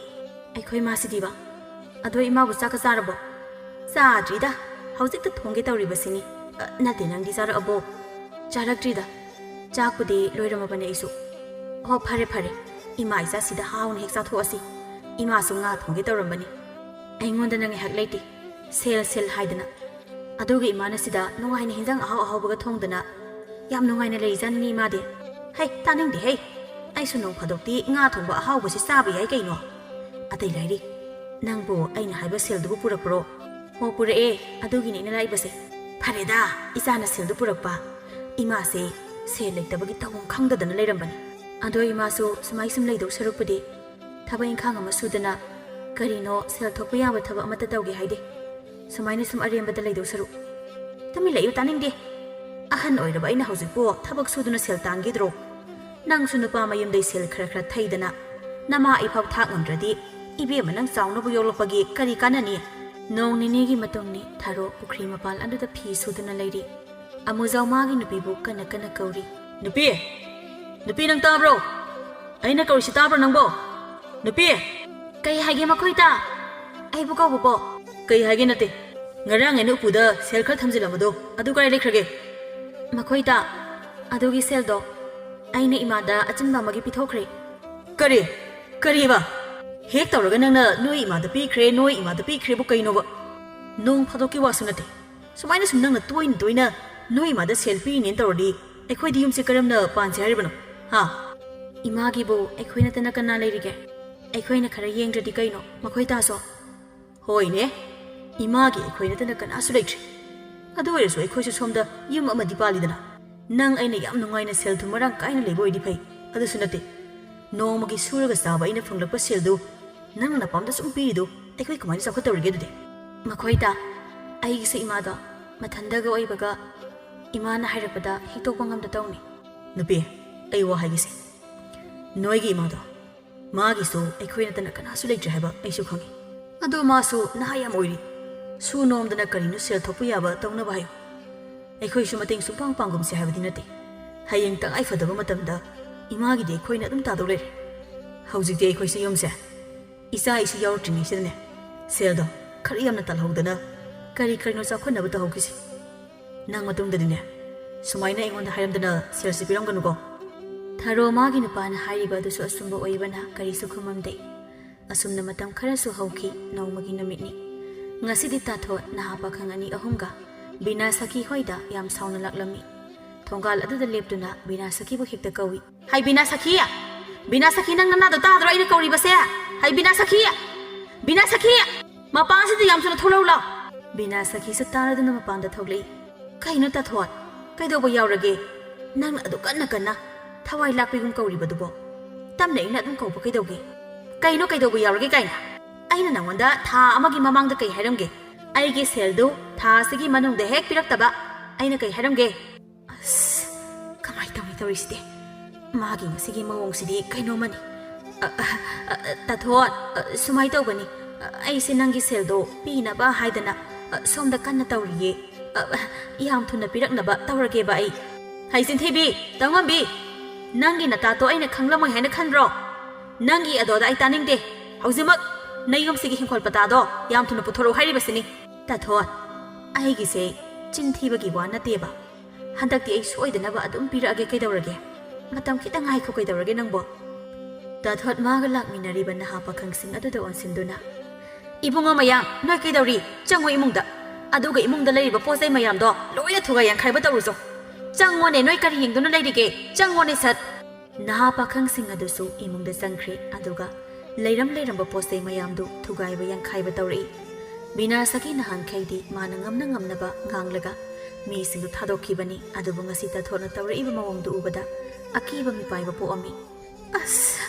"ꯑꯩꯈꯣꯏ ꯏꯃꯥꯁꯤꯗꯤꯕ? ꯑꯗꯣ ꯏꯃꯥꯕꯨ ꯆꯥꯛꯀ ꯆꯥꯔꯕꯣ?" "ꯆꯥꯗ꯭ꯔꯤꯗ, ꯍꯧꯖꯤꯛꯇ ꯊꯣꯡꯒꯦ ꯇꯧꯔꯤꯕꯁꯤꯅꯤ꯫ ꯑ, ꯅꯠꯇꯦ, ꯅꯪꯗꯤ ꯆꯥꯔꯛꯑꯕꯣ?" "ꯆꯥꯔꯛꯇ꯭ꯔꯤꯗ, ꯆꯥꯛꯄꯨꯗꯤ ꯂꯣꯏꯔꯝꯃꯕꯅꯦ ꯑꯩꯁꯨ꯫" "ꯑꯣ, ꯐꯔꯦ ꯐꯔꯦ, ꯏꯃꯥ ꯏꯆꯥꯁꯤꯗ ꯍꯥꯎꯅ ꯍꯦꯛ ꯆꯥꯊꯣꯛꯑꯁꯤ꯫ ꯏꯃꯥꯁꯨ ꯉꯥ ꯊꯣꯡꯒꯦ ꯇꯧꯔꯝꯕꯅꯤ꯫ ꯑꯩꯉꯣꯟꯗꯅ ꯉꯥꯏꯍꯥꯛ ꯂꯩꯇꯦ, ꯁꯦꯜ ꯁꯦꯜ ꯍꯥꯏꯗꯅ꯫ ꯑꯗꯨꯒ ꯏꯃꯥꯅ ꯁꯤꯗ ꯅꯨꯡꯉꯥꯏꯅ ꯍꯤꯟꯖꯥꯡ ꯑꯍꯥꯎ ꯑꯍꯥꯎꯕꯒ ꯊꯣꯡꯗꯅ ꯌꯥꯝ ꯅꯨꯡꯉꯥꯏꯅ ꯂꯩꯖꯥꯠꯅꯤ ꯏꯃꯥꯗꯤ꯫" "ꯍꯩ, ꯇꯥꯅꯤꯡꯗꯦ ꯍꯩ꯫ ꯑꯩꯁꯨ ꯅꯣꯡ ꯐꯥꯗꯣꯛꯇꯤ ꯉꯥ ꯊꯣꯡꯕ ꯑꯍꯥꯎꯕꯁꯤ ꯆꯥꯕ ꯌꯥꯏ ꯀꯩꯅꯣ꯫ ꯑꯇꯩ ꯂꯥꯏꯔꯤ, ꯅꯪꯕꯨ ꯑꯩꯅ ꯍꯥꯏꯕ ꯁꯦꯜꯗꯨꯕꯨ ꯄꯨꯔꯛꯄ꯭ꯔꯣ?" "ꯑꯣ, ꯄꯨꯔꯛꯑꯦ, ꯑꯗꯨꯒꯤꯅꯦ ꯑꯩꯅ ꯂꯥꯛꯏꯕꯁꯦ꯫" "ꯐꯔꯦꯗ, ꯏꯆꯥꯅ ꯁꯦꯜꯗꯨ ꯄꯨꯔꯛꯄ꯫ ꯏꯃꯥꯁꯦ ꯁꯦꯜ ꯂꯩꯇꯕꯒꯤ ꯇꯧꯐꯝ ꯈꯪꯗꯗꯅ ꯂꯩꯔꯝꯕꯅꯤ꯫ ꯑꯗꯣ ꯏꯃꯥꯁꯨ ꯁꯨꯃꯥꯏ ꯁꯨꯝ ꯂꯩꯗꯧ ꯁꯔꯨꯛꯄꯨꯗꯤ ꯊꯕꯛ ꯏꯪꯈꯥꯡ ꯑꯃ ꯁꯨꯗꯅ ꯀꯔꯤꯅꯣ, ꯁꯦꯜ ꯊꯣꯛꯄ ꯌꯥꯕ ꯊꯕꯛ ꯑꯃꯠꯇ ꯇꯧꯒꯦ ꯍꯥꯏꯗꯦ꯫ ꯁꯨꯃꯥꯏꯅ ꯁꯨꯝ ꯑꯔꯦꯝꯕꯗ ꯂꯩꯗꯧ ꯁꯔꯨꯛ꯫ ꯇꯨꯃꯤꯟ ꯂꯩꯌꯨ, ꯇꯥꯅꯤꯡꯗꯦ꯫ ꯑꯍꯟ ꯑꯣꯏꯔꯕ ꯑꯩꯅ ꯍꯧꯖꯤꯛꯄꯨ ꯊꯕꯛ ꯁꯨꯗꯨꯅ ꯁꯦꯜ ꯇꯥꯟꯒꯗ꯭ꯔꯣ? ꯅꯪꯁꯨ ꯅꯨꯄꯥ ꯃꯌꯨꯝꯗꯩ ꯁꯦꯜ ꯈꯔ ꯈꯔ ꯊꯩꯗꯅ ꯅꯃꯥ ꯏꯐꯥꯎ ꯊꯥꯛ ꯉꯝꯗ꯭ꯔꯗꯤ ꯏꯕꯦꯝꯃ ꯅꯪ ꯆꯥꯎꯅꯕ ꯌꯣꯛꯂꯛꯄꯒꯤ ꯀꯔꯤ ꯀꯥꯟꯅꯅꯤ? ꯅꯣꯡ ꯅꯤꯅꯤꯒꯤ ꯃꯇꯨꯡꯅꯤ, ꯊꯔꯣ ꯄꯨꯈ꯭ꯔꯤ ꯃꯄꯥꯜ ꯑꯗꯨꯗ ꯐꯤ ꯁꯨꯗꯨꯅ ꯂꯩꯔꯤ꯫ ꯑꯃꯨꯖꯥꯎ ꯃꯥꯒꯤ ꯅꯨꯄꯤꯕꯨ ꯀꯟꯅ ꯀꯟꯅ ꯀꯧꯔꯤ꯫ "ꯅꯨꯄꯤ! ꯅꯨꯄꯤ, ꯅꯪ ꯇꯥꯕ꯭ꯔꯣ? ꯑꯩꯅ ꯀꯧꯔꯤꯁꯤ ꯇꯥꯕ꯭ꯔꯣ ꯅꯪꯕꯣ? ꯅꯨꯄꯤ!" "ꯀꯩ ꯍꯥꯏꯒꯦ ꯃꯈꯣꯏ ꯏꯇꯥ? ꯑꯩꯕꯨ ꯀꯧꯕꯕꯣ?" "ꯀꯩ ꯍꯥꯏꯒꯦ ꯅꯠꯇꯦ꯫ ꯉꯔꯥꯡ ꯑꯩꯅ ꯎꯄꯨꯗ ꯁꯦꯜ ꯈꯔ ꯊꯝꯖꯤꯜꯂꯝꯕꯗꯣ, ꯑꯗꯨ ꯀꯥꯏ ꯂꯩꯈ꯭ꯔꯒꯦ?" "ꯃꯈꯣꯏ ꯏꯇꯥ, ꯑꯗꯨꯒꯤ ꯁꯦꯜꯗꯣ ꯑꯩꯅ ꯏꯃꯥꯗ ꯑꯆꯤꯟꯕ ꯑꯃꯒꯤ ꯄꯤꯊꯣꯛꯈ꯭ꯔꯦ꯫" "ꯀꯔꯤ? ꯀꯔꯤꯕ? ꯍꯦꯛ ꯇꯧꯔꯒ ꯅꯪꯅ ꯅꯣꯏ ꯏꯃꯥꯗ ꯄꯤꯈ꯭ꯔꯦ, ꯅꯣꯏ ꯏꯃꯥꯗ ꯄꯤꯈ꯭ꯔꯦꯕꯨ ꯀꯩꯅꯣꯕ? ꯅꯣꯡ ꯐꯥꯗꯣꯛꯀꯤ ꯋꯥꯁꯨ ꯅꯠꯇꯦ꯫ ꯁꯨꯃꯥꯏꯅ ꯁꯨꯝ ꯅꯪꯅ ꯇꯣꯏꯅ ꯇꯣꯏꯅ ꯅꯣꯏ ꯏꯃꯥꯗ ꯁꯦꯜ ꯄꯤꯔꯤꯅꯦꯅ ꯇꯧꯔꯗꯤ ꯑꯩꯈꯣꯏꯗꯤ ꯌꯨꯝꯁꯦ ꯀꯔꯝꯅ ꯄꯥꯟꯁꯦ ꯍꯥꯏꯔꯤꯕꯅꯣ? ꯍꯥ?" "ꯏꯃꯥꯒꯤꯕꯨ ꯑꯩꯈꯣꯏ ꯅꯠꯇꯅ ꯀꯅꯥ ꯂꯩꯔꯤꯒꯦ? ꯑꯩꯈꯣꯏꯅ ꯈꯔ ꯌꯦꯡꯗ꯭ꯔꯗꯤ ꯀꯩꯅꯣ, ꯃꯈꯣꯏ ꯇꯥꯁꯨ?" "ꯍꯣꯏꯅꯦ, ꯏꯃꯥꯒꯤ ꯑꯩꯈꯣꯏ ꯅꯠꯇꯅ ꯀꯅꯥꯁꯨ ꯂꯩꯇ꯭ꯔꯦ꯫ ꯑꯗꯨ ꯑꯣꯏꯔꯁꯨ ꯑꯩꯈꯣꯏꯁꯨ ꯁꯣꯝꯗ ꯌꯨꯝ ꯑꯃꯗꯤ ꯄꯥꯜꯂꯤꯗꯅ꯫ ꯅꯪ ꯑꯩꯅ ꯌꯥꯝ ꯅꯨꯡꯉꯥꯏꯅ ꯁꯦꯜ ꯊꯨꯝ ꯃꯔꯥꯡ ꯀꯥꯏꯅ ꯂꯩꯕ ꯑꯣꯏꯗꯤ ꯐꯩ꯫ ꯑꯗꯨꯁꯨ ꯅꯠꯇꯦ꯫ ꯅꯣꯡꯃꯒꯤ ꯁꯨꯔꯒ ꯆꯥꯕ ꯑꯩꯅ ꯐꯪꯂꯛꯄ ꯁꯦꯜꯗꯨ ꯅꯪꯅ ꯅꯄꯥꯝꯗ ꯁꯨꯝ ꯄꯤꯔꯤꯗꯨ ꯑꯩꯈꯣꯏ ꯀꯃꯥꯏꯅ ꯆꯥꯎꯈꯠꯇꯧꯔꯤꯒꯦ ꯑꯗꯨꯗꯤ?" "ꯃꯈꯣꯏ ꯏꯇꯥ, ꯑꯩꯒꯤꯁꯨ ꯏꯃꯥꯗꯣ ꯃꯊꯟꯗꯒ ꯑꯣꯏꯕꯒ ꯏꯃꯥꯅ ꯍꯥꯏꯔꯛꯄꯗ ꯍꯤꯛꯇꯣꯛꯄ ꯉꯝꯗ ꯇꯧꯅꯤ꯫" "ꯅꯨꯄꯤ, ꯑꯩ ꯋꯥ ꯍꯥꯏꯒꯦꯁꯦ꯫ ꯅꯣꯏꯒꯤ ꯏꯃꯥꯗꯣ, ꯃꯥꯒꯤꯁꯨ ꯑꯩꯈꯣꯏ ꯅꯠꯇꯅ ꯀꯅꯥꯁꯨ ꯂꯩꯇ꯭ꯔꯦ ꯍꯥꯏꯕ ꯑꯩꯁꯨ ꯈꯪꯉꯤ꯫ ꯑꯗꯣ ꯃꯥꯁꯨ ꯅꯍꯥ ꯌꯥꯝ ꯑꯣꯏꯔꯤ꯫ ꯁꯨ ꯅꯣꯝꯗꯅ ꯀꯔꯤꯅꯣ ꯁꯦꯜ ꯊꯣꯛꯄ ꯌꯥꯕ ꯇꯧꯅꯕ ꯍꯥꯏꯌꯨ꯫ ꯑꯩꯈꯣꯏꯁꯨ ꯃꯇꯦꯡ ꯁꯨꯡꯄꯥꯡ ꯄꯥꯡꯒꯨꯝꯁꯦ ꯍꯥꯏꯕꯗꯤ ꯅꯠꯇꯦ꯫ ꯍꯌꯦꯡ ꯇꯉꯥꯏ ꯐꯗꯕ ꯃꯇꯝꯗ ꯏꯃꯥꯒꯤꯗꯤ ꯑꯩꯈꯣꯏꯅ ꯑꯗꯨꯝ ꯇꯥꯗꯧ ꯂꯩꯔꯦ꯫ ꯍꯧꯖꯤꯛꯇꯤ ꯑꯩꯈꯣꯏꯁꯦ ꯌꯨꯝꯁꯦ ꯏꯆꯥ ꯏꯁꯨ ꯌꯥꯎꯔꯛꯇ꯭ꯔꯤꯉꯩꯁꯤꯗꯅꯦ, ꯁꯦꯜꯗꯣ ꯈꯔ ꯌꯥꯝꯅ ꯇꯥꯜꯍꯧꯗꯅ ꯀꯔꯤ ꯀꯔꯤꯅꯣ ꯆꯥꯎꯈꯠꯅꯕ ꯇꯧꯍꯧꯈꯤꯁꯦ꯫ ꯅꯪ ꯃꯇꯨꯡꯗꯗꯤꯅꯦ, ꯁꯨꯃꯥꯏꯅ ꯑꯩꯉꯣꯟꯗ ꯍꯥꯏꯔꯝꯗꯅ ꯁꯦꯜꯁꯦ ꯄꯤꯔꯝꯒꯅꯨꯀꯣ꯫" ꯊꯔꯣ ꯃꯥꯒꯤ ꯅꯨꯄꯥꯅ ꯍꯥꯏꯔꯤꯕ ꯑꯗꯨꯁꯨ ꯑꯆꯨꯝꯕ ꯑꯣꯏꯕꯅ ꯀꯔꯤꯁꯨ ꯈꯨꯝꯃꯝꯗꯦ꯫ ꯑꯁꯨꯝꯅ ꯃꯇꯝ ꯈꯔꯁꯨ ꯍꯧꯈꯤ꯫ ꯅꯣꯡꯃꯒꯤ ꯅꯨꯃꯤꯠꯅꯤ꯫ ꯉꯁꯤꯗꯤ ꯇꯥꯊꯣꯠ ꯅꯍꯥ ꯄꯥꯈꯪ ꯑꯅꯤ ꯑꯍꯨꯝꯒ ꯕꯤꯅꯥ ꯁꯈꯤ ꯍꯣꯏꯗ ꯌꯥꯝ ꯁꯥꯎꯅ ꯂꯥꯛꯂꯝꯃꯤ꯫ ꯊꯣꯡꯒꯥꯜ ꯑꯗꯨꯗ ꯂꯦꯞꯇꯨꯅ ꯕꯤꯅꯥ ꯁꯈꯤꯕꯨ ꯍꯦꯛꯇ ꯀꯧꯏ꯫ "ꯍꯩ ꯕꯤꯅꯥ ꯁꯈꯤ! ꯕꯤꯅꯥ ꯁꯈꯤ, ꯅꯪ ꯅꯅꯥꯗꯣ ꯇꯥꯗ꯭ꯔꯣ ꯑꯩꯅ ꯀꯧꯔꯤꯕꯁꯦ? ꯍꯩ ꯕꯤꯅꯥ ꯁꯈꯤ! ꯕꯤꯅꯥ ꯁꯈꯤ! ꯃꯄꯥꯟꯁꯤꯗ ꯌꯥꯝ ꯊꯨꯅ ꯊꯣꯛꯂꯛꯎ ꯂꯥꯎ!" ꯕꯤꯅꯥ ꯁꯈꯤꯁꯨ ꯇꯥꯔꯗꯨꯅ ꯃꯄꯥꯟꯗ ꯊꯣꯛꯂꯛꯏ꯫ "ꯀꯩꯅꯣ ꯇꯥꯊꯣꯠ? ꯀꯩꯗꯧꯕ ꯌꯥꯎꯔꯒꯦ? ꯅꯪꯅ ꯑꯗꯨ ꯀꯟꯅ ꯀꯟꯅ ꯊꯋꯥꯏ ꯂꯥꯛꯄꯤꯒꯨꯝ ꯀꯧꯔꯤꯕꯗꯨꯕꯣ? ꯇꯞꯅ ꯏꯪꯅ ꯑꯗꯨꯝ ꯀꯧꯕ ꯀꯩꯗꯧꯒꯦ? ꯀꯩꯅꯣ ꯀꯩꯗꯧꯕ ꯌꯥꯎꯔꯒꯦ ꯀꯥꯏꯅ?" ꯑꯩꯅ ꯅꯪꯉꯣꯟꯗ ꯊꯥ ꯑꯃꯒꯤ ꯃꯃꯥꯡꯗ ꯀꯩ ꯍꯥꯏꯔꯝꯒꯦ? ꯑꯩꯒꯤ ꯁꯦꯜꯗꯨ ꯊꯥ ꯑꯁꯤꯒꯤ ꯃꯅꯨꯡꯗ ꯍꯦꯛ ꯄꯤꯔꯛꯇꯕ ꯑꯩꯅ ꯀꯩ ꯍꯥꯏꯔꯝꯒꯦ? ꯑꯁ, ꯀꯃꯥꯏ ꯇꯧꯅꯤ ꯇꯧꯔꯤꯁꯤꯗꯤ? ꯃꯥꯒꯤ ꯉꯁꯤꯒꯤ ꯃꯑꯣꯡꯁꯤꯗꯤ ꯀꯩꯅꯣꯝꯃꯅꯤ꯫ ꯑ, ꯑ, ꯑ, ꯇꯥꯊꯣꯠ, ꯑ, ꯁꯨꯃꯥꯏ ꯇꯧꯕꯅꯤ꯫ ꯑ, ꯑꯩꯁꯦ ꯅꯪꯒꯤ ꯁꯦꯜꯗꯣ ꯄꯤꯅꯕ ꯍꯥꯏꯗꯅ, ꯑ, ꯁꯣꯝꯗ ꯀꯟꯅ ꯇꯧꯔꯤꯌꯦ꯫ ꯑ, ꯑ, ꯌꯥꯝ ꯊꯨꯅ ꯄꯤꯔꯛꯅꯕ ꯇꯧꯔꯒꯦꯕ ꯑꯩ꯫ ꯍꯩ ꯆꯤꯟꯊꯤꯕꯤ, ꯇꯧꯉꯝꯕꯤ, ꯅꯪꯒꯤ ꯅꯇꯥꯇꯣ ꯑꯩꯅ ꯈꯪꯂꯝꯃꯣꯏ ꯍꯥꯏꯅ ꯈꯟꯕ꯭ꯔꯣ? ꯅꯪꯒꯤ ꯑꯗꯣꯗ ꯑꯩ ꯇꯥꯅꯤꯡꯗꯦ꯫ ꯍꯧꯖꯤꯛꯃꯛ ꯅꯌꯨꯝꯁꯤꯒꯤ ꯍꯤꯡꯈꯣꯜ ꯄꯇꯥꯗꯣ ꯌꯥꯝ ꯊꯨꯅ ꯄꯨꯊꯣꯔꯛꯎ ꯍꯥꯏꯔꯤꯕꯁꯤꯅꯤ꯫ ꯇꯥꯊꯣꯠ, ꯑꯩꯒꯤꯁꯦ ꯆꯤꯟ ꯊꯤꯕꯒꯤ ꯋꯥ ꯅꯠꯇꯦꯕ꯫ ꯍꯟꯗꯛꯇꯤ ꯑꯩ ꯁꯣꯏꯗꯅꯕ ꯑꯗꯨꯝ ꯄꯤꯔꯛꯑꯒꯦ ꯀꯩꯗꯧꯔꯒꯦ? ꯃꯇꯝ ꯈꯤꯇꯪ ꯉꯥꯏꯈꯣ ꯀꯩꯗꯧꯔꯒꯦ ꯅꯪꯕꯣ? ꯇꯥꯊꯣꯠ ꯃꯥꯒ ꯂꯥꯛꯃꯤꯟꯅꯔꯤꯕ ꯅꯍꯥ ꯄꯥꯈꯪꯁꯤꯡ ꯑꯗꯨꯗ ꯑꯣꯟꯁꯤꯟꯗꯨꯅ, "ꯏꯕꯨꯡꯉꯣ ꯃꯌꯥꯝ, ꯅꯣꯏ ꯀꯩꯗꯧꯔꯤ? ꯆꯪꯉꯣ ꯏꯃꯨꯡꯗ꯫ ꯑꯗꯨꯒ ꯏꯃꯨꯡꯗ ꯂꯩꯔꯤꯕ ꯄꯣꯠ ꯆꯩ ꯃꯌꯥꯝꯗꯣ ꯂꯣꯏꯅ ꯊꯨꯒꯥꯏ ꯌꯥꯡꯈꯥꯏꯕ ꯇꯧꯔꯨꯆꯣ꯫ ꯆꯪꯉꯣꯅꯦ, ꯅꯣꯏ ꯀꯔꯤ ꯌꯦꯡꯗꯨꯅ ꯂꯩꯔꯤꯒꯦ? ꯆꯪꯉꯣꯅꯦ ꯁꯠ!" ꯅꯍꯥ ꯄꯥꯈꯪꯁꯤꯡ ꯑꯗꯨꯁꯨ ꯏꯃꯨꯡꯗ ꯆꯪꯈ꯭ꯔꯦ, ꯑꯗꯨꯒ ꯂꯩꯔꯝ ꯂꯩꯔꯝꯕ ꯄꯣꯠ ꯆꯩ ꯃꯌꯥꯝꯗꯨ ꯊꯨꯒꯥꯏꯕ ꯌꯥꯡꯈꯥꯏꯕ ꯇꯧꯔꯛꯏ꯫ ꯕꯤꯅꯥꯁꯀꯤ ꯅꯍꯥꯟꯈꯩꯗꯤ ꯃꯥꯅ ꯉꯝꯅ ꯉꯝꯅꯕ ꯉꯥꯡꯂꯒ ꯃꯤꯁꯤꯡꯗꯨ ꯊꯥꯗꯣꯛꯈꯤꯕꯅꯤ, ꯑꯗꯨꯕꯨ ꯉꯁꯤ ꯇꯥꯊꯣꯠꯅ ꯇꯧꯔꯛꯏꯕ ꯃꯑꯣꯡꯗꯨ ꯎꯕꯗ ꯑꯀꯤꯕ ꯃꯤꯄꯥꯏꯕ ꯄꯣꯛꯑꯝꯃꯤ꯫ ꯑꯁ,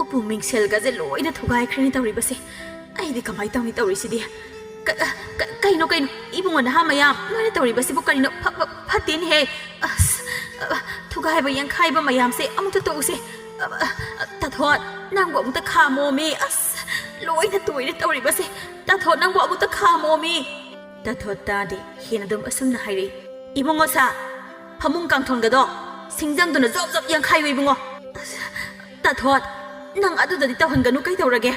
ꯎꯄꯨ ꯃꯤꯡꯁꯦꯜꯒꯁꯦ ꯂꯣꯏꯅ ꯊꯨꯒꯥꯏꯈ꯭ꯔꯦꯅꯦ ꯇꯧꯔꯤꯕꯁꯦ꯫ ꯑꯩꯗꯤ ꯀꯃꯥꯏ ꯇꯧꯅꯤ ꯇꯧꯔꯤꯁꯤꯗꯤ? ꯀ-, ꯀ-, ꯀꯩꯅꯣ, ꯀꯩꯅꯣ? ꯏꯕꯨꯡꯉꯣ, ꯅꯍꯥ ꯃꯌꯥꯝ, ꯅꯣꯏꯅ ꯇꯧꯔꯤꯕꯁꯤꯕꯨ ꯀꯔꯤꯅꯣ? ꯐ-, ꯐ-, ꯐꯠꯇꯦꯅꯦꯍꯦ꯫ ꯑꯁ, ꯑ, ꯊꯨꯒꯥꯏꯕ ꯌꯥꯡꯈꯥꯏꯕ ꯃꯌꯥꯝꯁꯦ ꯑꯃꯨꯛꯇ ꯇꯣꯛꯎꯁꯦ꯫ ꯑ, ꯑ, ꯇꯥꯊꯣꯠ, ꯅꯪꯕꯨ ꯑꯃꯨꯛꯇ ꯈꯥꯝꯃꯣꯃꯤ꯫ ꯑꯁ, ꯂꯣꯏꯅ ꯇꯣꯏꯔꯦ ꯇꯧꯔꯤꯕꯁꯦ꯫ ꯇꯥꯊꯣꯠ, ꯅꯪꯕꯨ ꯑꯃꯨꯛꯇ ꯈꯥꯝꯃꯣꯃꯤ꯫ ꯇꯥꯊꯣꯠ ꯇꯥꯗꯦ, ꯍꯦꯟꯅ ꯑꯗꯨꯝ ꯑꯁꯨꯝꯅ ꯍꯥꯏꯔꯛꯏ꯫ ꯏꯕꯨꯡꯉꯣ ꯁꯥ, ꯐꯃꯨꯡ ꯀꯥꯡꯊꯣꯟꯒꯗꯣ ꯁꯤꯡꯖꯪꯗꯨꯅ ꯖꯣꯞ ꯖꯣꯞ ꯌꯥꯡꯈꯥꯏꯌꯨ ꯏꯕꯨꯡꯉꯣ꯫ ꯑꯁ, ꯇꯥꯊꯣꯠ, ꯅꯪ ꯑꯗꯨꯗꯗꯤ ꯇꯧꯍꯟꯒꯅꯨ ꯀꯩꯗꯧꯔꯒꯦ?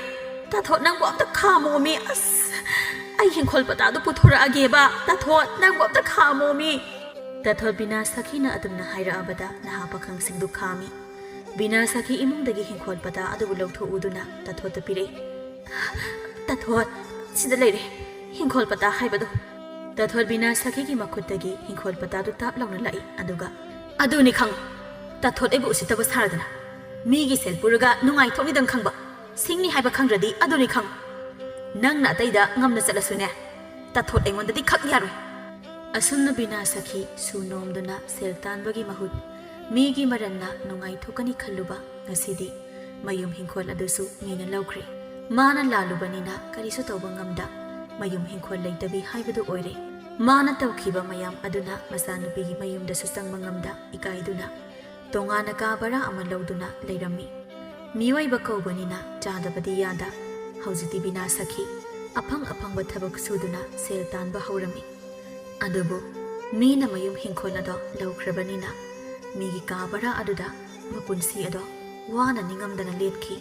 ꯇꯥꯊꯣꯠ, ꯅꯪꯕꯨ ꯑꯝꯇ ꯈꯥꯝꯃꯣꯃꯤ꯫ ꯑꯁ, ꯑꯩ ꯍꯤꯡꯈꯣꯜ ꯄꯇꯥꯗꯨ ꯄꯨꯊꯣꯔꯛꯑꯒꯦꯕ꯫ ꯇꯥꯊꯣꯠ, ꯅꯪꯕꯨ ꯑꯝꯇ ꯈꯥꯝꯃꯣꯃꯤ꯫ ꯇꯥꯊꯣꯠ ꯕꯤꯅꯥꯁꯀꯤꯅ ꯑꯗꯨꯝꯅ ꯍꯥꯏꯔꯛꯑꯕꯗ ꯅꯍꯥ ꯄꯥꯈꯪꯁꯤꯡꯗꯨ ꯈꯥꯝꯃꯤ꯫ ꯕꯤꯅꯥꯁꯀꯤ ꯏꯃꯨꯡꯗꯒꯤ ꯍꯤꯡꯈꯣꯜ ꯄꯇꯥ ꯑꯗꯨꯕꯨ ꯂꯧꯊꯣꯛꯎꯗꯨꯅ ꯇꯥꯊꯣꯠꯇ ꯄꯤꯔꯛꯏ꯫ "ꯇꯥꯊꯣꯠ, ꯁꯤꯗ ꯂꯩꯔꯦ, ꯍꯤꯡꯈꯣꯜ ꯄꯇꯥ ꯍꯥꯏꯕꯗꯣ꯫" ꯇꯥꯊꯣꯠ ꯕꯤꯅꯥꯁꯀꯤꯒꯤ ꯃꯈꯨꯠꯇꯒꯤ ꯍꯤꯡꯈꯣꯜ ꯄꯇꯥꯗꯨ ꯇꯥꯞ ꯂꯥꯎꯅ ꯂꯥꯛꯏ, ꯑꯗꯨꯒ, "ꯑꯗꯨꯅꯤ ꯈꯪꯉꯨ, ꯇꯥꯊꯣꯠ ꯑꯩꯕꯨ ꯎꯁꯤꯠꯇꯕ ꯁꯥꯔꯗꯅ, ꯃꯤꯒꯤ ꯁꯦꯜ ꯄꯨꯔꯒ ꯅꯨꯡꯉꯥꯏꯊꯣꯛꯅꯤꯗꯪ ꯈꯪꯕ, ꯁꯤꯡꯅꯤ ꯍꯥꯏꯕ ꯈꯪꯗ꯭ꯔꯗꯤ ꯑꯗꯨꯅꯤ ꯈꯪꯉꯨ꯫ ꯅꯪꯅ ꯑꯇꯩꯗ ꯉꯝꯅ ꯆꯠꯂꯁꯨꯅꯦ, ꯇꯥꯊꯣꯠ ꯑꯩꯉꯣꯟꯗꯗꯤ ꯈꯛ ꯌꯥꯔꯣꯏ꯫" ꯑꯁꯨꯝꯅ ꯕꯤꯅꯥꯁꯀꯤ ꯁꯨ ꯅꯣꯝꯗꯨꯅ ꯁꯦꯜ ꯇꯥꯟꯕꯒꯤ ꯃꯍꯨꯠ ꯃꯤꯒꯤ ꯃꯔꯟꯅ ꯅꯨꯡꯉꯥꯏꯊꯣꯛꯀꯅꯤ ꯈꯜꯂꯨꯕ ꯉꯁꯤꯗꯤ ꯃꯌꯨꯝ ꯍꯤꯡꯈꯣꯜ ꯑꯗꯨꯁꯨ ꯃꯤꯅ ꯂꯧꯈ꯭ꯔꯦ꯫ ꯃꯥꯅ ꯂꯥꯜꯂꯨꯕꯅꯤꯅ ꯀꯔꯤꯁꯨ ꯇꯧꯕ ꯉꯝꯗ, ꯃꯌꯨꯝ ꯍꯤꯡꯈꯣꯜ ꯂꯩꯇꯕꯤ ꯍꯥꯏꯕꯗꯨ ꯑꯣꯏꯔꯦ꯫ ꯃꯥꯅ ꯇꯧꯈꯤꯕ ꯃꯌꯥꯝ ꯑꯗꯨꯅ ꯃꯆꯥꯅꯨꯄꯤꯒꯤ ꯃꯌꯨꯝꯗꯁꯨ ꯆꯪꯕ ꯉꯝꯗ ꯏꯀꯥꯏꯗꯨꯅ, ꯇꯣꯉꯥꯟꯅ ꯀꯥ ꯚꯔꯥ ꯑꯃ ꯂꯧꯗꯨꯅ ꯂꯩꯔꯝꯃꯤ꯫ ꯃꯤꯑꯣꯏꯕ ꯀꯧꯕꯅꯤꯅ ꯆꯥꯗꯕꯗꯤ ꯌꯥꯗ꯫ ꯍꯧꯖꯤꯛꯇꯤ ꯕꯤꯅꯥ ꯁꯈꯤ ꯑꯐꯪ ꯑꯐꯪꯕ ꯊꯕꯛ ꯁꯨꯗꯨꯅ ꯁꯦꯜ ꯇꯥꯟꯕ ꯍꯧꯔꯝꯃꯤ꯫ ꯑꯗꯨꯕꯨ ꯃꯤꯅ ꯃꯌꯨꯝ ꯍꯤꯡꯈꯣꯜ ꯑꯗꯣ ꯂꯧꯈ꯭ꯔꯕꯅꯤꯅ ꯃꯤꯒꯤ ꯀꯥ ꯚꯔꯥ ꯑꯗꯨꯗ ꯃꯄꯨꯟꯁꯤ ꯑꯗꯣ ꯋꯥꯅ ꯅꯤꯡꯉꯝꯗꯅ ꯂꯦꯞꯈꯤ꯫